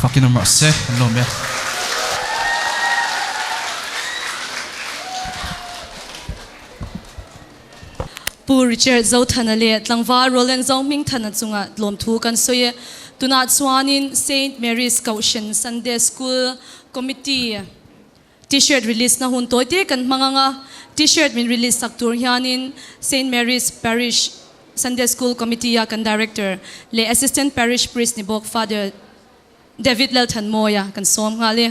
Fakin awm rawh se, an lawm e. Pu Richard Zothana leh tlangval Roland Zohmingthana chunga tlawmthu kan sawi e. Tunah chuanin Saint Mary's Kohhran Sunday School Committee T-shirt release na hun tawi te kan hmang ang a, T-shirt min release sak tur hianin Saint Mary's Parish Sunday School Committee a kan Director leh Assistant Parish Priest ni bawk Father David Lalthanmawia kan sawm nghal e.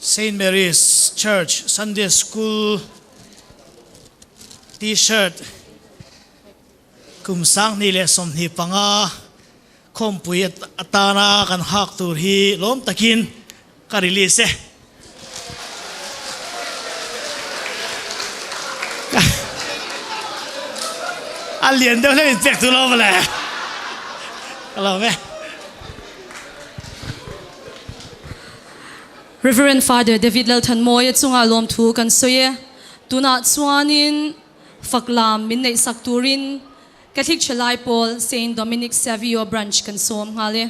Saint Mary's Church Sunday School T-shirt kum 2025 khawmpui atana kan hak tur hi lawm takin ka release e. A lian deuh hlek in pek tur lo mawle. Ka lawm e. Reverend Father David Lalthanmawia chunga lawmthu kan sawi e. Tunah chuanin faklam min neihsak turin Catholic Thalai Pawl Saint Dominic Savio Branch kan sawm nghal e.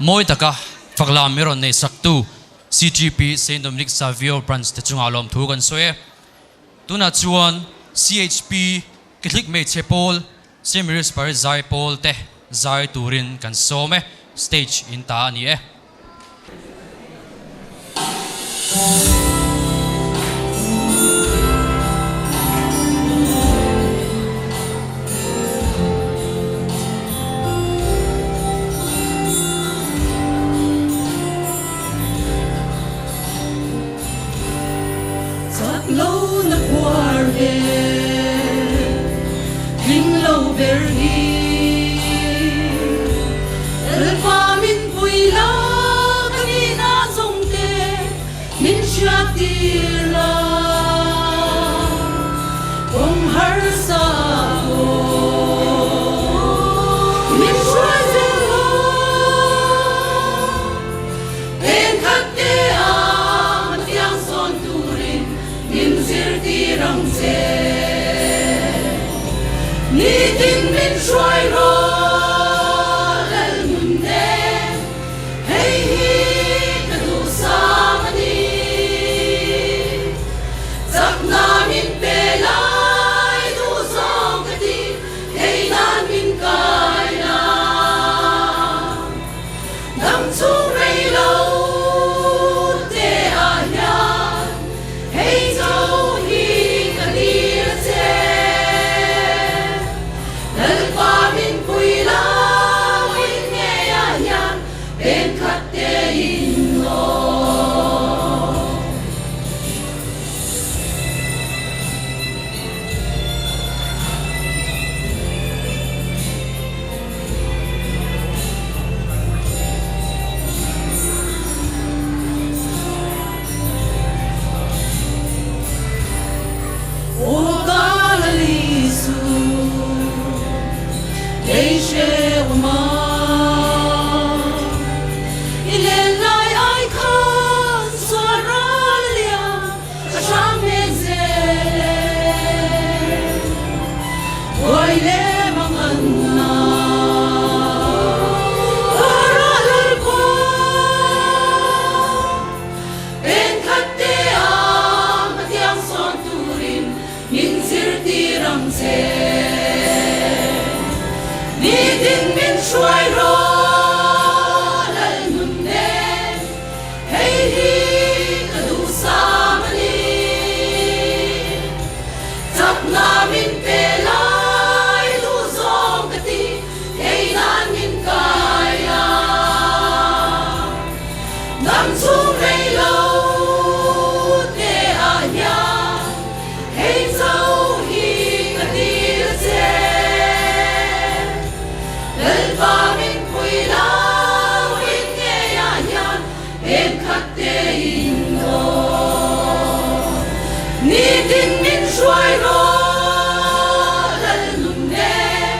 Mawi taka faklam i rawn neihsaktu CGP Saint Dominic Savio Branch te chungah lawmthu kan sawi e. Tunah chuan CHP Catholic Hmeichhe Pawl, Saint Mary's Parish Zaipawl te zai turin kan sawm e, stage in ta a ni e. Chak lo na phuar ve tling lo ber hi Lalpa min pui la ka nihna zawng te min hriat tir la kawng harsa pawh min hruai zel rawh. Thenkhat te a hmatiang sawn turin min zirtir ang che. Nitin min hruai rawh lal nun nen, hei hi ka duhsam a ni. Chakna min pe lai duh zawng ka ti, thei nan min kai la. Dam chung rei lo te ah hian hei zo hi ka dir a che. Lalpa min pui lo in ngei ah hian pen khat te in aw. Aw ka Lalisu, kei hreuh ma, i len lai ai khan sual ral a liam a hrang hmel zel e. Buai lem ang an na Para lalpa Pen khat te a hmatiang sawn turin min zirtir ang che Nitin min hruai rawh lal nun nen Hei hi ka duhsam a ni. Chakna min pe lai duh zawng ka ti, thei nan min kai a. Dam chhung rei lo te ah hian hei cho hi ka dil a che. Lalpa min pui lo in ngei ah hian Thenkhat te in aw nitin min hruai rawh lal nun nen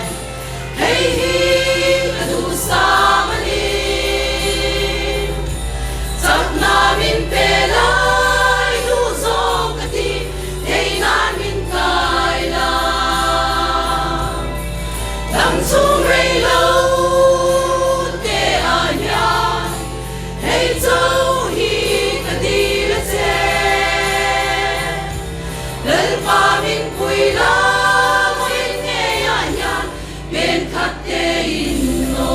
hei hi ka duhsam a ni. Chakna min pe lai duh zawng ka ti thei nan min kai la. Dam chung rei lo te ah hian Hei cho hi ka dil a che. Lalpa min pui la vawiin ngei ah hian pen khat te in aw.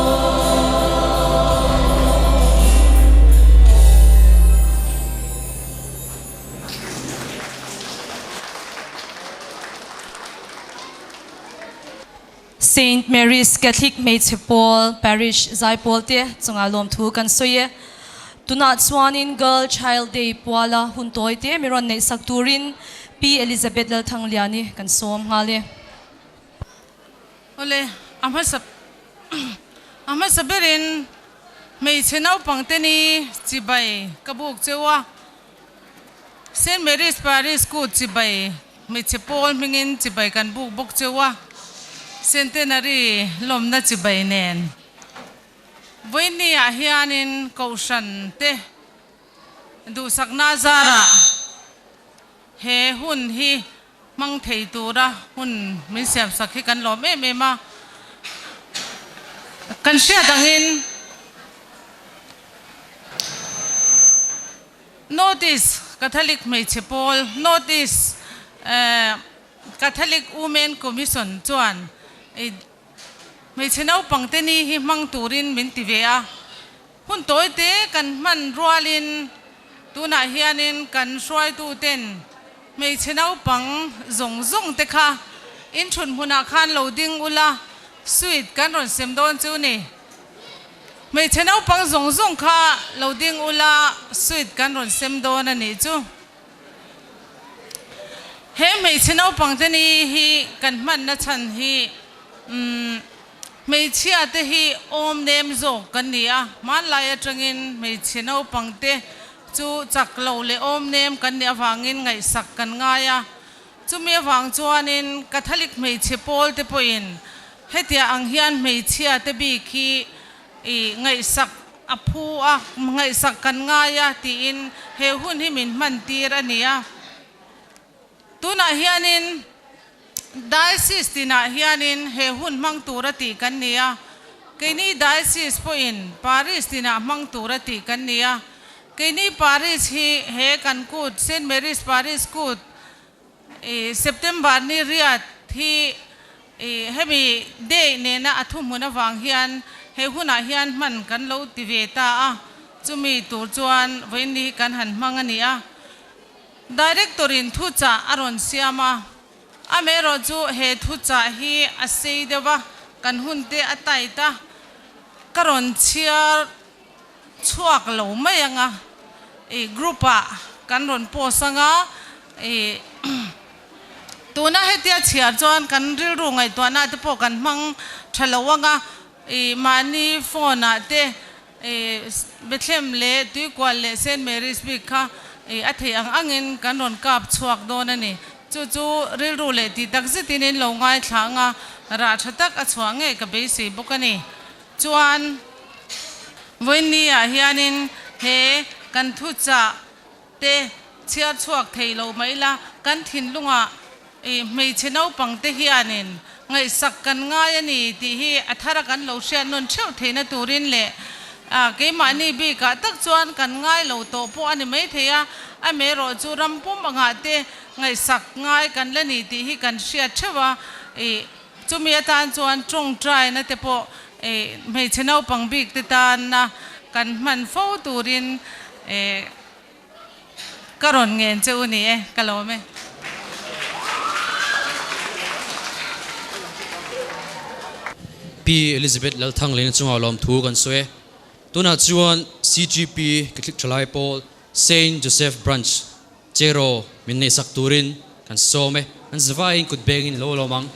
Saint Mary's Catholic Hmeichhe Pawl Parish Zaipawl te chungah lawmthu kan sawi e. Tunah chuanin Girl Child Day puala hun tawi te mi rawn neihsak turin Pi Elizabeth Lalthangliani kan sawm nghal e. Awle, a hmasa a hmasa berin hmeichhe naupang te ni chibai ka buk cheu a. Saint Mary's Parish Kut chibai hmeichhe pawl hmingin chibai kan buk bawk cheu a, Centenary lawmna chibai nen. Vawiinni ah hianin Kohhran te duhsakna zarah he hun hi hmang thei tura hun min siamsak hi kan lawm em em a. Kan hriat angin North East Catholic hmeichhe pawl North East Catholic Women Commission chuan hmeichhe naupang te ni hi hmang turin min ti ve a. Hun tawi te kan hman rualin. Tunah hianin kan hruaituten hmeichhe naupang zawng zawng te kha inthun hmunah khan lo ding ula, sweet kan rawn sem dawn chu ni. Hmeichhe naupang zawng zawng kha lo ding ula, sweet kan rawn sem dawn a nih chu. He hmeichhe naupang te ni hi kan hmanna chhan hi umm hmeichhia te hi awm nem zawk kan ni a, hmanlai atangin hmeichhe naupang te chu chak lo leh awm nem kan nih avangin ngaihsak kan ngai a, chumi avang chuanin Catholic hmeichhe pawl te pawhin hetiang ang hian hmeichhia te bik hi i ngaihsak A phu a, ngaihsak kan ngai a tiin he hun hi min hman tir a ni a. Tunah hianin Diocese tinah hianin he hun hmang tur a tih kan ni a. Keini Diocese pawhin Parish tinah hmang tur a tih kan ni a. Keini Parish hi he kan kut Saint Mary's Parish kut I September ni riat hi i hemi day nena a thuhmun avang hian he hunah hian hman kan lo ti ve ta a, chumi tur chuan vawiin hi kan han hmang a ni a. Director in thuchah a rawn siam a, amaherawh chu he thuchah hi a sei deuh a, kan hun te a tight a, ka rawn chhiar chhuak lo mai anga i group ah kan rawn post anga i tuna hetia chhiar chuan kan rilru ngaihtuahna te pawh kan hmang tha lo anga i mahni phone ah te i Bethlehem leh Tuikual leh Saint Mary's bik kha i a theih ang angin kan rawn kap chhuak dawn a ni. Chu chu rilru leh tih tak zetin in lo ngaithla anga rah tha tak a chhuah ngei ka beisei bawk a ni. Chuan vawiinni ah hianin he kan thuchah te chhiar chhuak thei lo mai la, kan thinlungah i hmeichhe naupang te hianin ngaihsak kan ngai a ni tih hi a thara kan lo hriat nawn theuh theihna turin leh keimahni bikah tak chuan kan ngai lo tawh pawh a ni maithei a, amaherawh chu ram pum angah te ngaihsak ngai kan la ni tih hi kan hriat theuh a, i Chumi atan chuan tawngtaina te pawh hmeichhe naupang bik te tana kan hman fo turin ka rawn ngen che u ni e, ka lawm e. Pi Elizabeth Lalthanglena chungah lawmthu kan sawi e. Tunah chuan CGP Catholic Thalai Pawl Saint Joseph Branch Cheraw min neihsak turin kan sawm e, an zavaiin kut bengin lo lawm ang.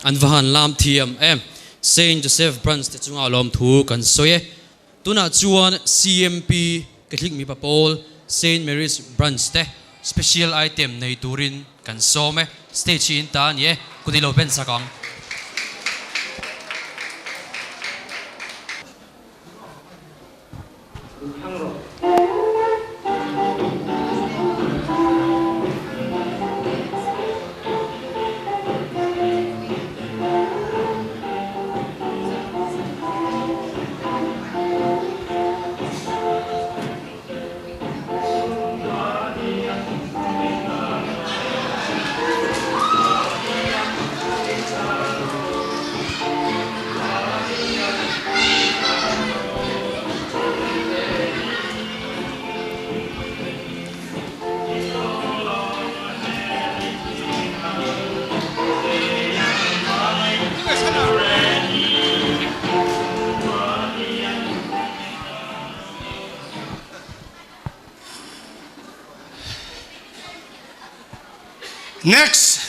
An va han lam thiam em. Saint Joseph Branch te chunga lawmthu kan sawi e. Tunah chuan CMP Catholic mipa pawl Saint Mary's Branch te special item nei turin kan sawm e. Stage hi in ta a ni e. Kut i lo ben sak ang. Next.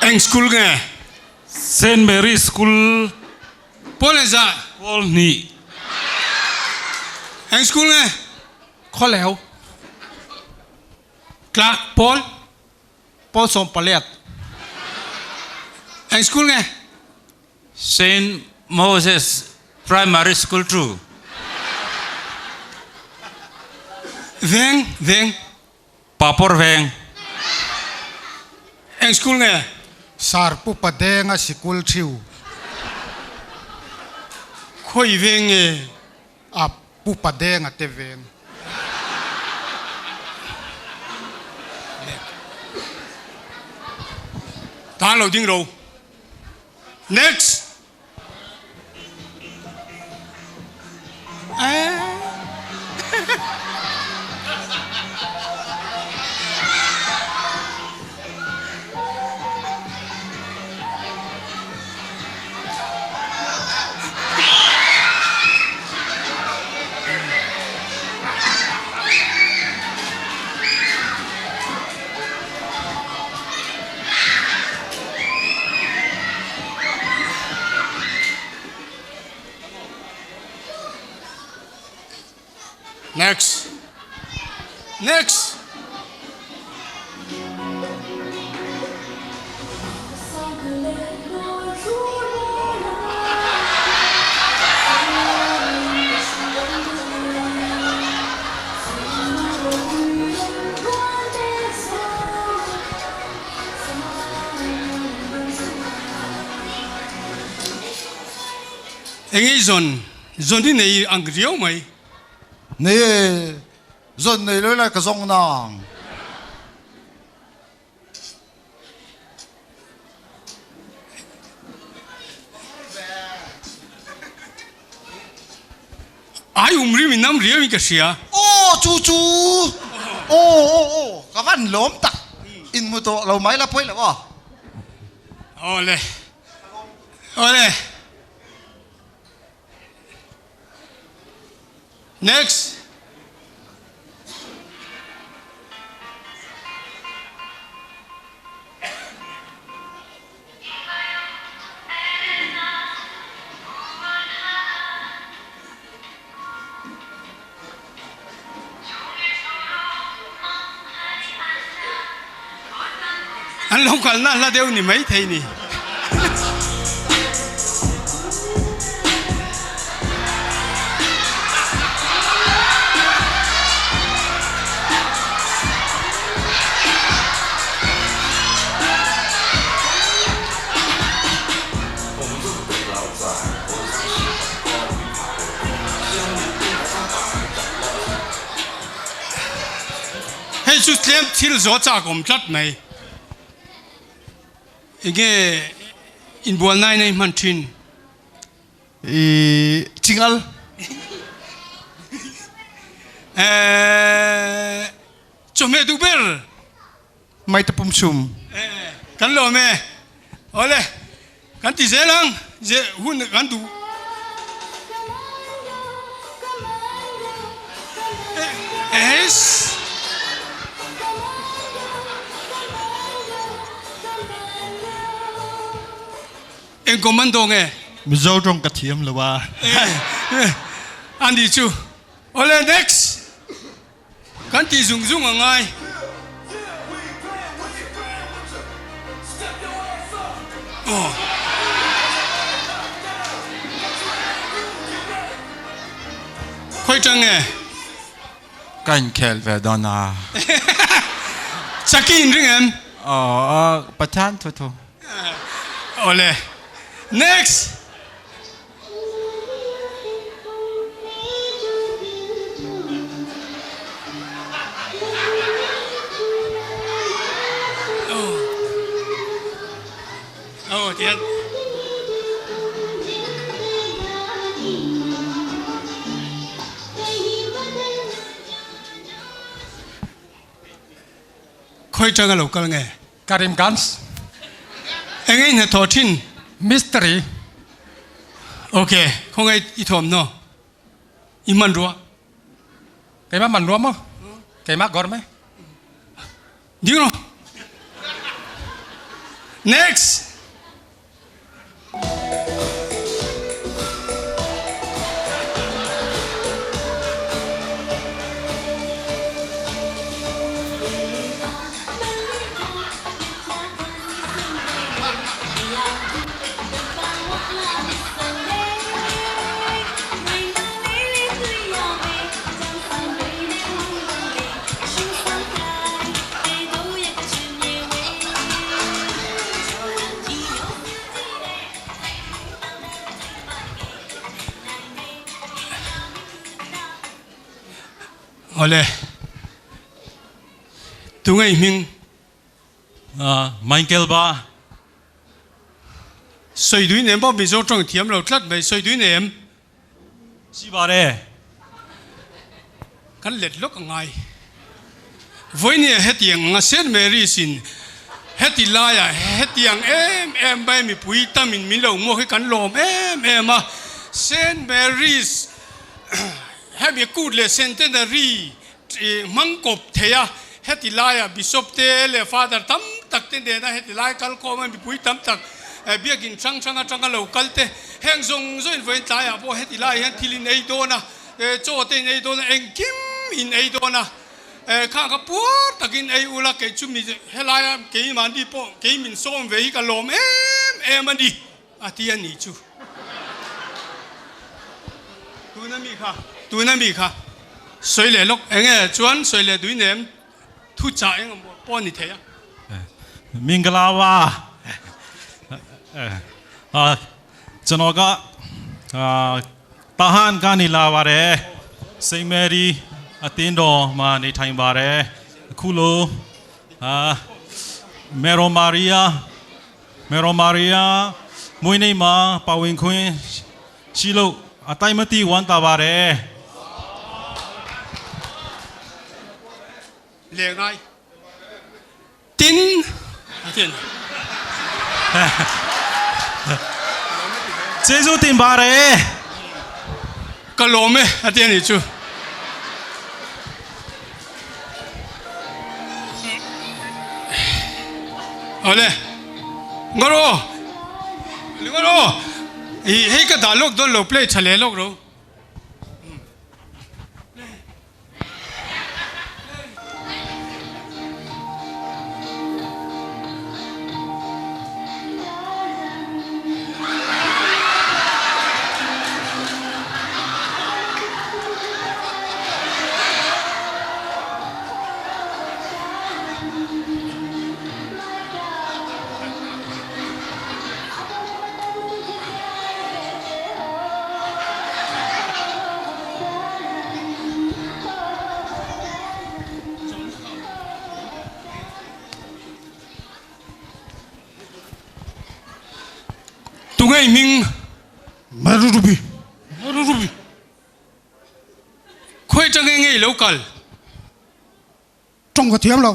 Eng school nge? Saint Mary School. Pawl engzah? Pawl hnih. Eng school nge? Khawleu. Tla pawl? Pawl 18. Eng school nge? Saint Moses Primary School 2. Veng, veng. Papawr veng. Eng school nge? Sar Pu Padenga sikul thiu. Khawi veng nge? A Pu Padenga te veng. Tan lo ding ro. Next. Next. Next. Eng i zawn, zawn hi nei ang riau mai. Nei e, zawn nei lo ila ka zawng nang. Ai um rim in nam riau in ka hria. Aw chu chu aw aw aw ka van lawm tak in hmu tawh lo mai la pawi lo aw. Awle awle next. An lo kalna hla deuh ni maithei ni. Hei chu tlem thil zawh chak awm tlat mai. Enge inbual nai nai hman thin? I chingal. Eh, chawhmeh duh ber. Maite pum chhum. Eh, kan lawm e. Awle, kan ti zel ang, ze hun kan duh. Eh, Eng commando nge? Mizo tawng ka thiam lo a. Ani chu. Awle next. Kan tih zung zung a ngai. Aw. Khawi tang nge? Ka inkhel ve dawn a. Chaki inring em? Aw, Pathian thu thu. Awle. Next. Aw tian. Khawi tanga lo kal nge? Karimganj. Eng in hnathawh thin? Mystery. Ok, khawngaih i thawmhnaw i hmanrua. Keimah hmanrua maw? Keimah gawr mai. Ding rawh. Next. Awle, tunge i hming? Michael Ba. Sawi dui nem pawh Mizo tawng thiam lo tlat mai, sawi dui nem. Si bar e. Kan let lawk a ngai. Vawinia hetiang anga Saint Mary's in heti laiah hetiang em em mai mipui tamin min lo hmuak hi kan lawm em em a. Saint Mary's hemi kut leh Centenary hmang kawp thei a, heti laiah Bishop te leh Father tam tak te nena heti lai kal khawm a mipui tam tak biakin hrang hrang atanga lo kal te heng zawng zawng in vawiin tlaiah pawh heti laiah hian thil in ei dawn a. Chaw te in ei dawn a, engkim in ei dawn a, khang kha puar takin ei ula, kei chu mi helaia keimahni pawh kei min sawm ve hi ka lawm em em a ni, a ti a ni chu. Tuna mi kha, tuna mi kha sawi leh lawk eng nge chuan sawi leh dui nem thu chah eng emaw pawh a ni thei a. Mingalawa Chanoka Tahan ka ni la bare Saint Mary a tin do ma ni thain bare khu lo Mero Maria Mero Maria mui nei ma pawin khuin si lo a tai ma ti wan ta bare Le ngai Tin a ti a ni. Jesuh tin bar e. Ka lawm e a ti a ni chu. Awle ngawr aw ngawr aw hei ka dah lawk dawn lo play tha leh lawk ro. Tunge i hming? Marurubi. Marurubi. Khawi atanga nge i lo kal? Tawng ka thiam lo.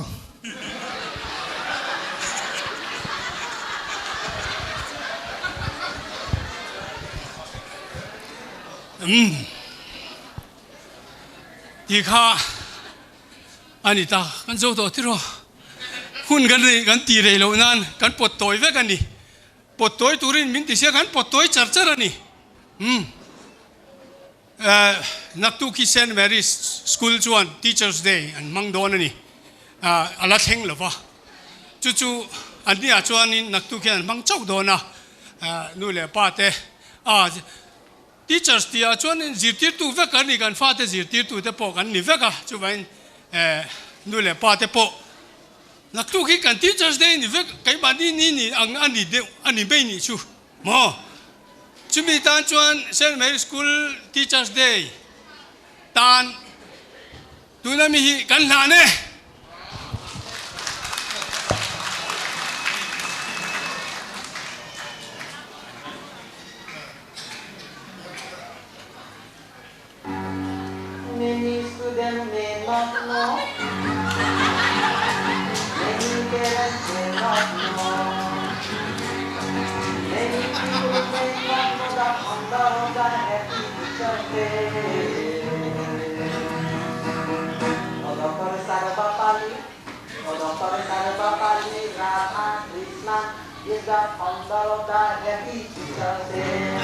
Umm. Ti kha a ni ta, kan zo tawh tiraw. Hun kan rei kan ti rei loh nan kan pawt tawi vek a ni. Pawt tawi turin min ti sia kan pawt tawi char char a ni. Umm. Naktuk hi Saint Mary's School chuan Teachers Day an hmang dawn a ni. A la thleng lo va. Chu chu an nia chuanin naktuk hian an hmang chauh dawn a. Nu leh pa te a Teachers tihah chuanin zirtirtu vek an ni, kan fate zirtirtu te pawh kan ni vek a. Chuvangin nu leh pa te pawh naktuk hi kan Teachers Day ni vek, keimahni ni ni ang a ni deuh a ni mai nih chu. Maw? Chumi tan chuan Saint Mary School Teachers Day tan tuna mi hi kan hlan e. Many students may not know Many parents may not know Many people may not know that on the road I happy Teacher's Day O Doctor Sarvapalli O Doctor Sarvapalli Radha Krishna is the founder of the Happy Teacher's Day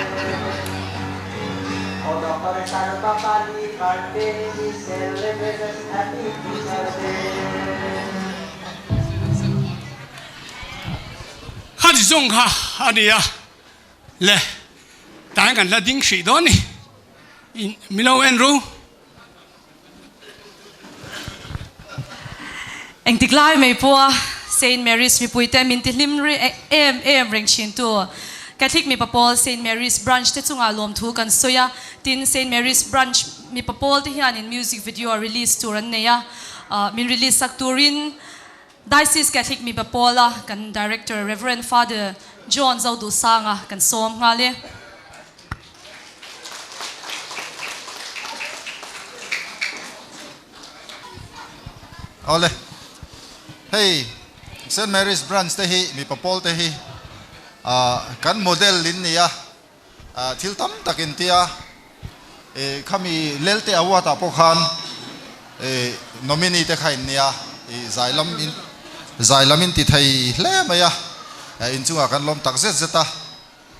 O Doctor Sarvapalli birthday is celebrated Happy Teacher's Day. Kha ti zawng kha a ni a, le tan kan la ding hrih dawn ni, in milo en ru. Engtik lai mai pawha Saint Mary's mipuite min ti hlim em em reng thin tu Catholic mipa pawl Saint Mary's Branch te chungah lawmthu kan sawi a, tin Saint Mary's Branch mipa pawl te hianin music video release tur an nei a, min release sak turin Diocese Catholic mipa pawla kan Director Rev. Father John Zoduhsanga kan sawm nghal e. Awle, hei Saint Mary's Branch te hi mipa pawl te hi kan model in ni a, thil tam tak in tia khami Lelte Award ah pawh khan nominee te kha in nia, zai lam in zai lam in ti thei hle mai a, inchungah kan lawm tak zet zet a.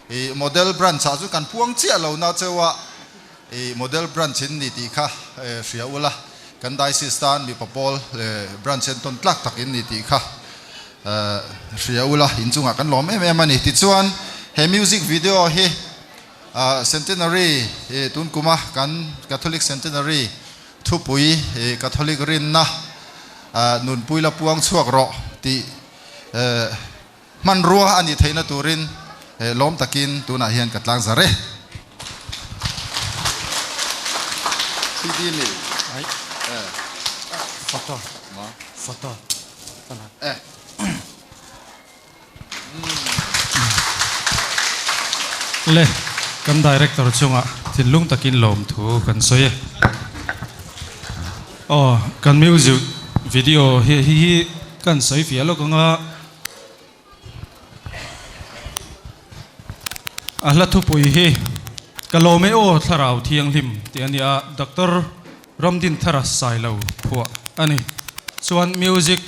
I model branch ah chu kan puang chiah lo na cheu a, i model branch in ni tih kha hria ula, kan diocese tan mipa pawl branch en tawn tlak tak in ni tih kha hria ula, inchungah kan lawm em em a ni. Tichuan he music video hi centenary tun kuma kan Catholic centenary thupui Catholic rinna nunpui la puang chhuak rawh tih Hmanrua a nih theihna turin lawm takin tunah hian ka tlang zar e. CD mi eh. Photo. Photo. Eh. Le, kan Director chungah thinlung takin lawmthu kan sawi e. Aw, kan music video hi hi kan sawi fiah lawk anga. A hla thupui hi Ka lawm e aw Thlarau Thianghlim tih a ni a, Doctor Ramdinthara Sailo phuah a ni. Chuan music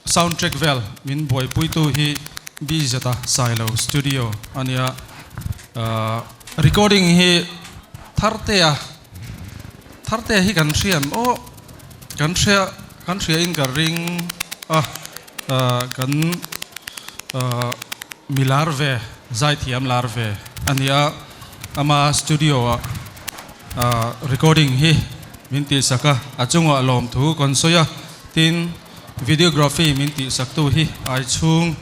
sound track vel min buaipuitu hi BZ-a Sailo Studio a ni a, recording hi Thartea Thartea hi kan hria em aw kan hria kan hria in ka ring a. Kan mi lar ve, zaithiam lar ve a ni a, ama studio ah recording hi min tihsak a, a chungah lawmthu kan sawi a, tin videography min tihsak tu hi ai chhung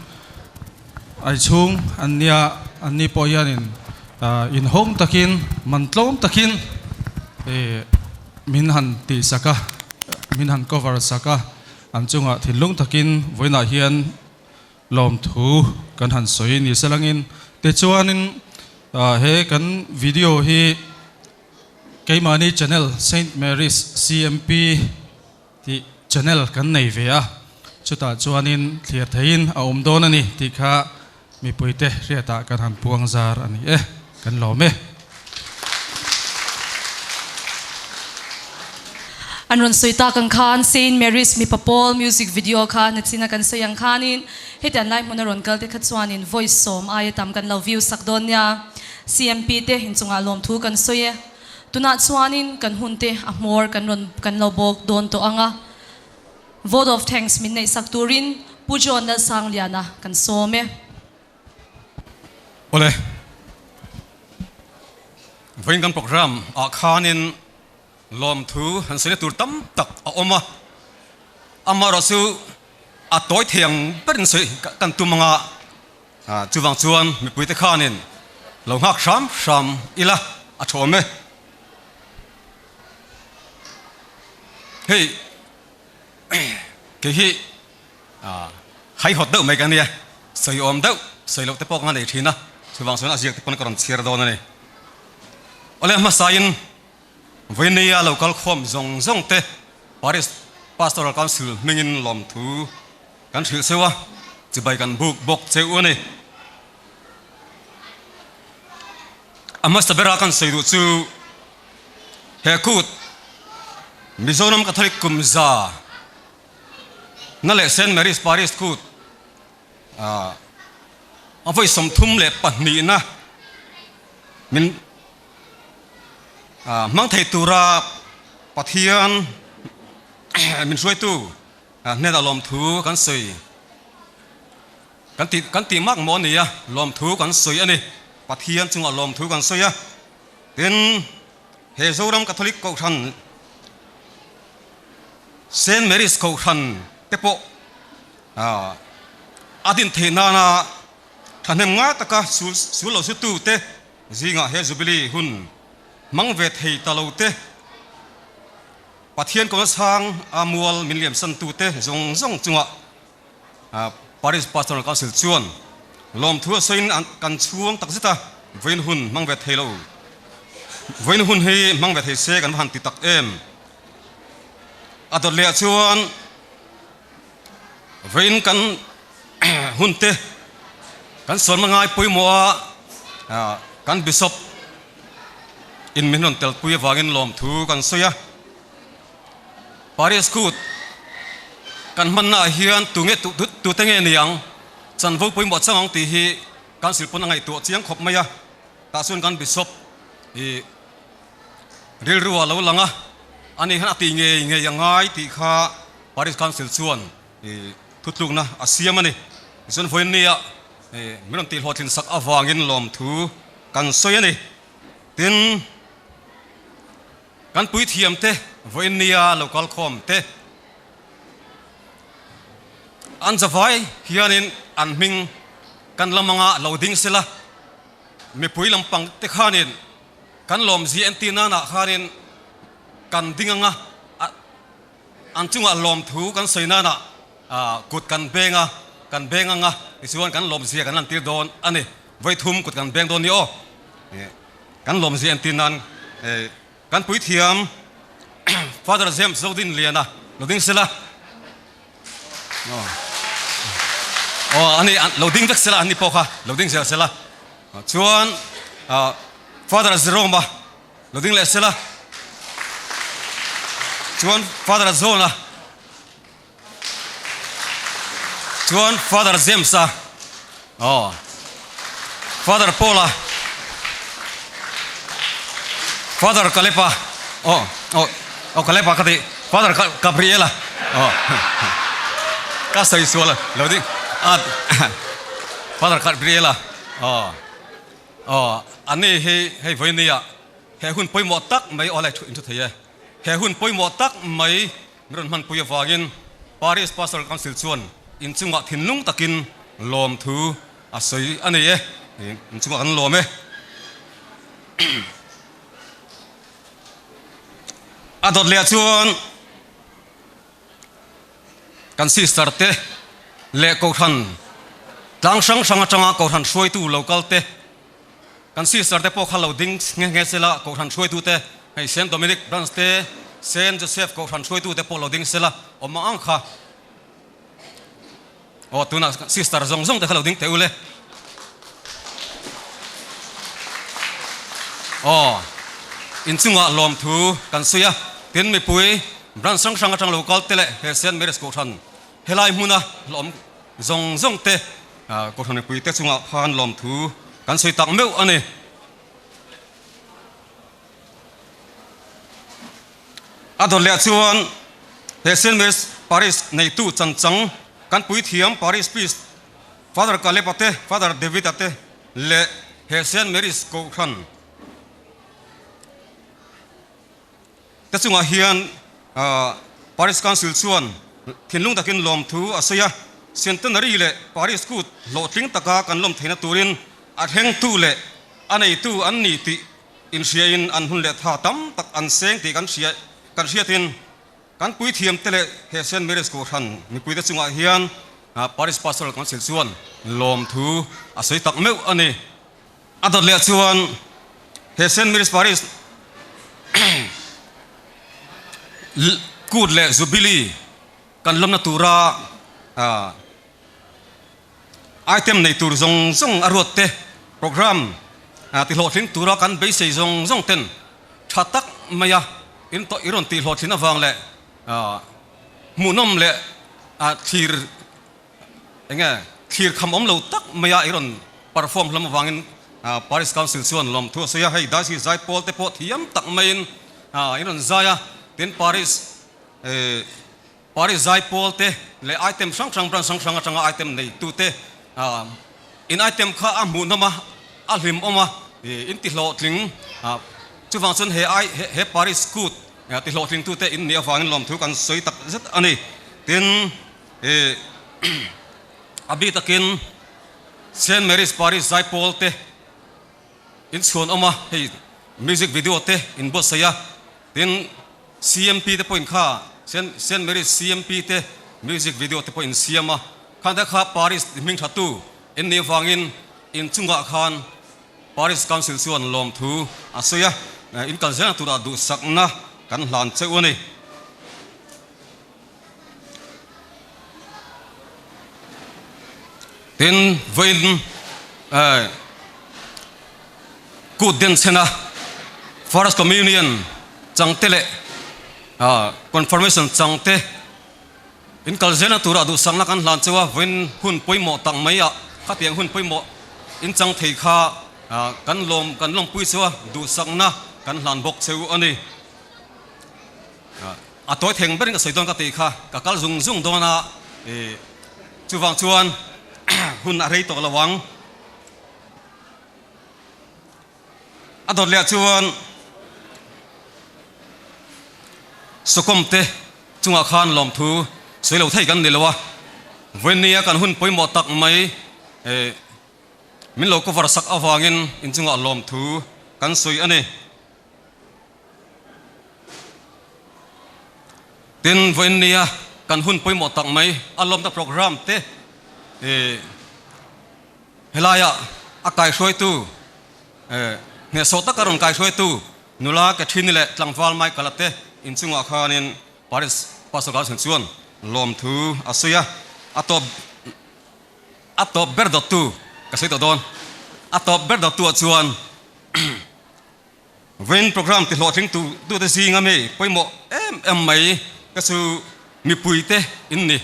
ai chhung an nia, an ni pawh hianin inhawng takin man tlawm takin min han tihsak a, min han cover sak a. An chungah thinlung takin vawiinah hian lawmthu kan han sawi ni se langin tichuanin he kan video hi Keimahni channel Saint Mary's CMP tih channel kan nei ve a, chutah chuanin thlir theihin a awm dawn a ni tih kha mipuite hriatah kan han puang zar a ni e, kan lawm e. An rawn sawi tak ang khan Saint Mary's mipa pawl music video kha nachina kan sawi ang khanin hetiang lai hmuna rawn kal te kha chuanin voice sawm aia tam kan lo view sak dawn nia. CMP te inchungah lawmthu kan sawi e. Tunah chuanin kan hun te a hmawr kan rawn kan lo bawk dawn tawh ang a. Vote of thanks min neih sak turin Pu John Lalsangliana kan sawm e. Awle. Vawiin kan program ah khanin lawmthu han sawina tur tam tak a awm a. Amaherawhchu a tawi thei ang berin sawi kan tum anga Chuvang chuan mipuite khanin lo nghak hram hram ila a tha awm e. Hei kei hi haihawt deuh mai ka nia, sawi awm deuh, sawi loh te pawh ka nei thin a, chuvang chuan a ziak te pawn ka rawn chhiar dawn a ni. Awle hmasain Vawinia lo kal khawm zawng zawng te Parish Pastoral Council hmingin lawmthu Kan hrilh cheu a, chibai kan buk bawk cheu a ni. A hmasa bera kan sawi duh chu he kut Mizoram Catholic kum za na leh Saint Mary's Parish kut a vawi 32 na min hmang thei tura Pathian min hruaitu Hnenah lawmthu kan sawi kan tih kan tih mak maw a ni a, lawmthu kan sawi a ni. Pathian chungah lawmthu kan sawi a. Tin, he Zoram Catholic Kohhran, Saint Mary's Kohhran te pawh a din theih nana thahnem ngai taka sul sul lo zutu te zingah he Jubilee hun hmang ve thei ta lo te, Pathian kawng sang a mual min liamsan tute zawng zawng chungah Parish Pastoral Council chuan lawmthu a sawiin kan chhuang tak zet a, vawiin hun hmang ve thei lo. Vawiin hun hi hmang ve thei se kan va han ti tak em. A dawt leh ah chuan vawiin kan hun te kan sawnna ngai pawimawh a kan Bishop In min rawn telpui avangin lawmthu kan sawi a. Paris Kut kan hmannaah hian tunge tute nge ni ang, chanvo pawimawh chang ang tih hi Council pawn a ngaihtuah chiang khawp mai a. Tah chuan kan Bishop i rilru a lo lang a, ani hian a tih ngei ngei a ngai tih kha Paris Council chuan i thutlukna a siam a ni. Tichuan vawiinnia min rawn tihhlawhtlin sak avangin lawmthu kan sawi a ni. Tin, kan puithiam te, vawiinnia lo kal khawm te, an zavai hianin an hming kan lam anga lo ding sela, mipui lampang te khanin kan lawmzia entir nanah khanin kan ding anga an chungah lawmthu kan sawi nanah kut kan beng a, kan beng anga tichuan kan lawmzia kan lantir dawn a ni. Vawi thum kut kan beng dawn ni aw. Kan lawmzia entir nan kan puithiam Father James Zodin Liana lo ding sela. Aw ani lo ding vek sela ani pawh kha lo ding zel sela. Chuan Father Jerome-a lo ding leh sela. Chuan Father John-a Chuan Father James-a aw Father Paul-a Father Caleb-a aw aw aw Caleb-a ka tih Father Gabriel-a aw ka sawi sual a lo ding a Father Gabriel-a aw aw ani hi hei vawinia he hun pawimawh tak mai aw lai thu inthu thei e he hun pawimawh tak mai Min rawn hmanpui avangin Parish Pastoral Council chuan inchungah thinlung takin lawmthu a sawi a nei e. Inchungah kan lawm e. A dawt leh ah chuan kan sister te leh kohhran tlang hrang hrang atanga kohhran hruaitu local te, kan sister te pawh kha lo ding nghe nghe sela kohhran hruaitu te. Hei Saint Dominic Branch te, Saint Joseph Kohhran hruaitute pawh lo ding sela awm ang ang kha. Aw tunah sister zawng zawng te kha lo ding teh ule. Aw inchungah lawmthu kan sawi a, tin mipui branch hrang hrang atang lo kal te leh he Saint Mary's Kohhran helai hmuna hlawm zawng zawng te Kohhran mipui te chungah khan lawmthu kan sawi tak meuh a ni. A dawt leh chuan he Saint Mary's Parish neitu chanchang kan puithiam Parish Priest Father Caleb-a te, Father David-a te leh he Saint Mary's Kohhran te chungah hian Parish Council chuan thinlung takin lawmthu a sawi a, Centenary leh Parish Kut hlawhtling taka kan lawm theihna turin a thlengtu leh a neitu an ni tih inhriain an hun leh tha tam tak an seng tih kan hria kan hriatin kan puithiam te leh he Saint Mary's Kohhran mipuite chungah hian Parish Pastoral Council chuan lawmthu a sawi tak meuh a ni. A dawt leh chuan he Saint Mary's Parish kut leh Jubilee kan lawmna tura Item nei tur zawng zawng a ruat te, program ti hlawhtling tura kan beisei zawng zawng ten tha tak maia in tawh i rawn tih hlawhtlin avang leh hmuhnawm leh thlir eng nge thlir kham awm lo tak maia i rawn perform hlawm avangin Parish Council chuan lawmthu a sawi a, hei Diocese zaipawl te pawh thiam tak maiin in rawn zai a, tin Parish Paris zaipawl te leh item hrang hrang branch hrang hrang atanga item nei tu te in item kha a hmuhnawm a, a hlimawm a, in ti hlawhtling chuvang chuan he ai he Paris kut ti hlawhtling tu te in nih avangin lawmthu kan sawi tak zet a ni. Tin a bik takin Saint Mary's Paris zaipawl te in chhuan awm a, hei music video te in buatsaih a, tin CMP te pawhin kha Saint Mary's CMP te music video te pawhin siam a, khan te kha Paris hming tha tu in nih avangin in chungah khan Paris Council chuan lawmthu a sawi a, in kal zelna turah duhsakna kan hlan cheu a ni. Tin, vawiin kut den chhena First Communion changte leh Confirmation changte in kal zelna turah duhsakna kan hlan cheu a, vawiin hun pawimawh tak mai ah khatiang hun pawimawh in chang thei kha kan lawm kan lawmpui cheu a, duhsakna kan hlan bawk cheu a ni. A tawi theng berin ka sawi dawn ka tih kha ka kal zung zung dawn a, chuvang chuan hun a rei tawh lo ang. A dawt leh chuan Sawkawm te chungah khan lawmthu sawi lo thei kan ni lo a, vawinia kan hun pawimawh tak mai min lo cover sak avangin inchungah lawmthu kan sawi a ni. Tin, vawiin nia kan hun pawimawh tak mai a lawmna program te helaia a kaihruaitu hnehsawh taka rawn kaihruaitu nula Catherine leh tlangval Michael-a te inchungah khanin Paris Pastor Galson chuan lawmthu a sawi a, a tawp a tawp ber dawttu ka sawi tawh dawn, a tawp ber dawttuah chuan Vawiin program ti hlawhtling tu tute zinga mi pawimawh em em mai ka chu mipuite in ni.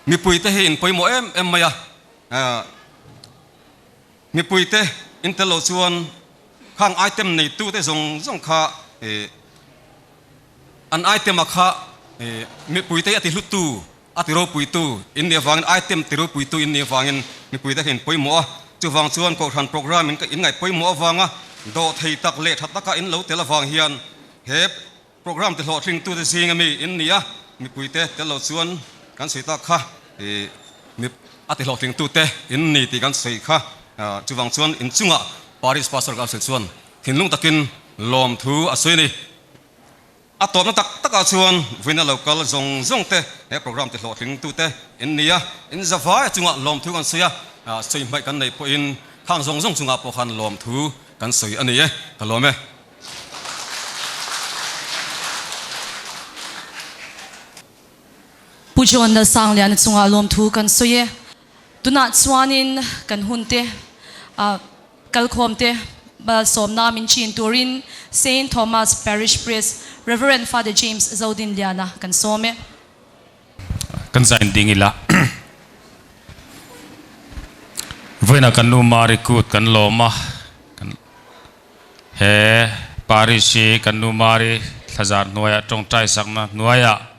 Mipuite hi in pawimawh em em mai a, mipuite in tel loh chuan khang item nei tute zawng zawng kha an item a kha mipuite hi a ti hlut tu A ti ropuitu in nih avangin item ti ropuitu in nih avangin mipuite kha in pawimawh a, chuvang chuan Kohhran program in in ngaih pawimawh avanga dawh thei tak leh tha taka in lo tel avang hian he program ti hlawhtlingtute zinga mi in ni a, mipuite tel lo chuan kan sawi tak kha mi a ti hlawhtlingtute in ni tih kan sawi kha, chuvang chuan inchungah Parish Pastor Council chuan thinlung takin lawmthu a sawi a ni. A tawpna tak takah chuan vawiina lo kal zawng zawng te he program ti hlawhtling tute in ni a, in zavai chungah lawmthu kan sawi a, sawi hmaih kan neih pawhin khang zawng zawng chungah pawh khan lawmthu kan sawi a ni e, ka lawm e. Pu John Lalsangliana chungah lawmthu kan sawi e. Tunah chuanin kan hunte kalkhawmte malsawmna min chin turin Saint Thomas Parish Priest Rev. Father James Zodinliana kan sawm e. Kan zain ding ila. Vawiinah kan nu Mari kut kan lawm a, kan he parish hi kan nu Mari thlazar hnuaiah tawngtai sakna hnuaiah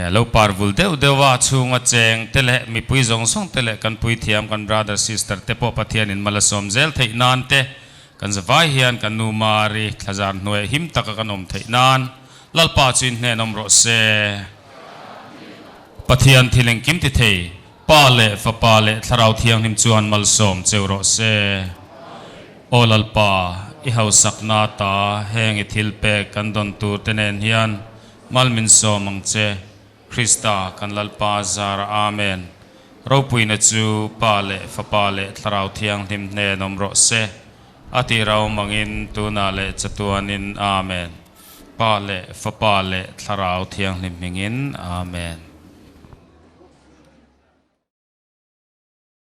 lo par vul deuh deuh a, chhunga cheng te leh mipui zawng zawng te leh kan puithiam kan brother sister te pawh Pathianin mal a sawm zel theih nan te kan zavai hian kan nu Mari thlazar hnuaiah him taka kan awm theih nan Lalpa chu inhnenawm rawh se. Pathian thil engkim ti thei, Pa leh Fapa leh Thlarau Thianghlim chuan malsawm cheu rawh se. Aw Lalpa, i hausakna ta heng i thil pek kan dawn tur te nen hian mal min sawm ang che, Krista kan Lalpa zara Amen. Ropuina chu Pa leh Fapa leh Thlarau Thianghlim hnenawm rawh se. A tih rau mangin tunah leh chatuanin Amen. Pa leh Fapa leh Thlarau Thianghlim hmingin Amen.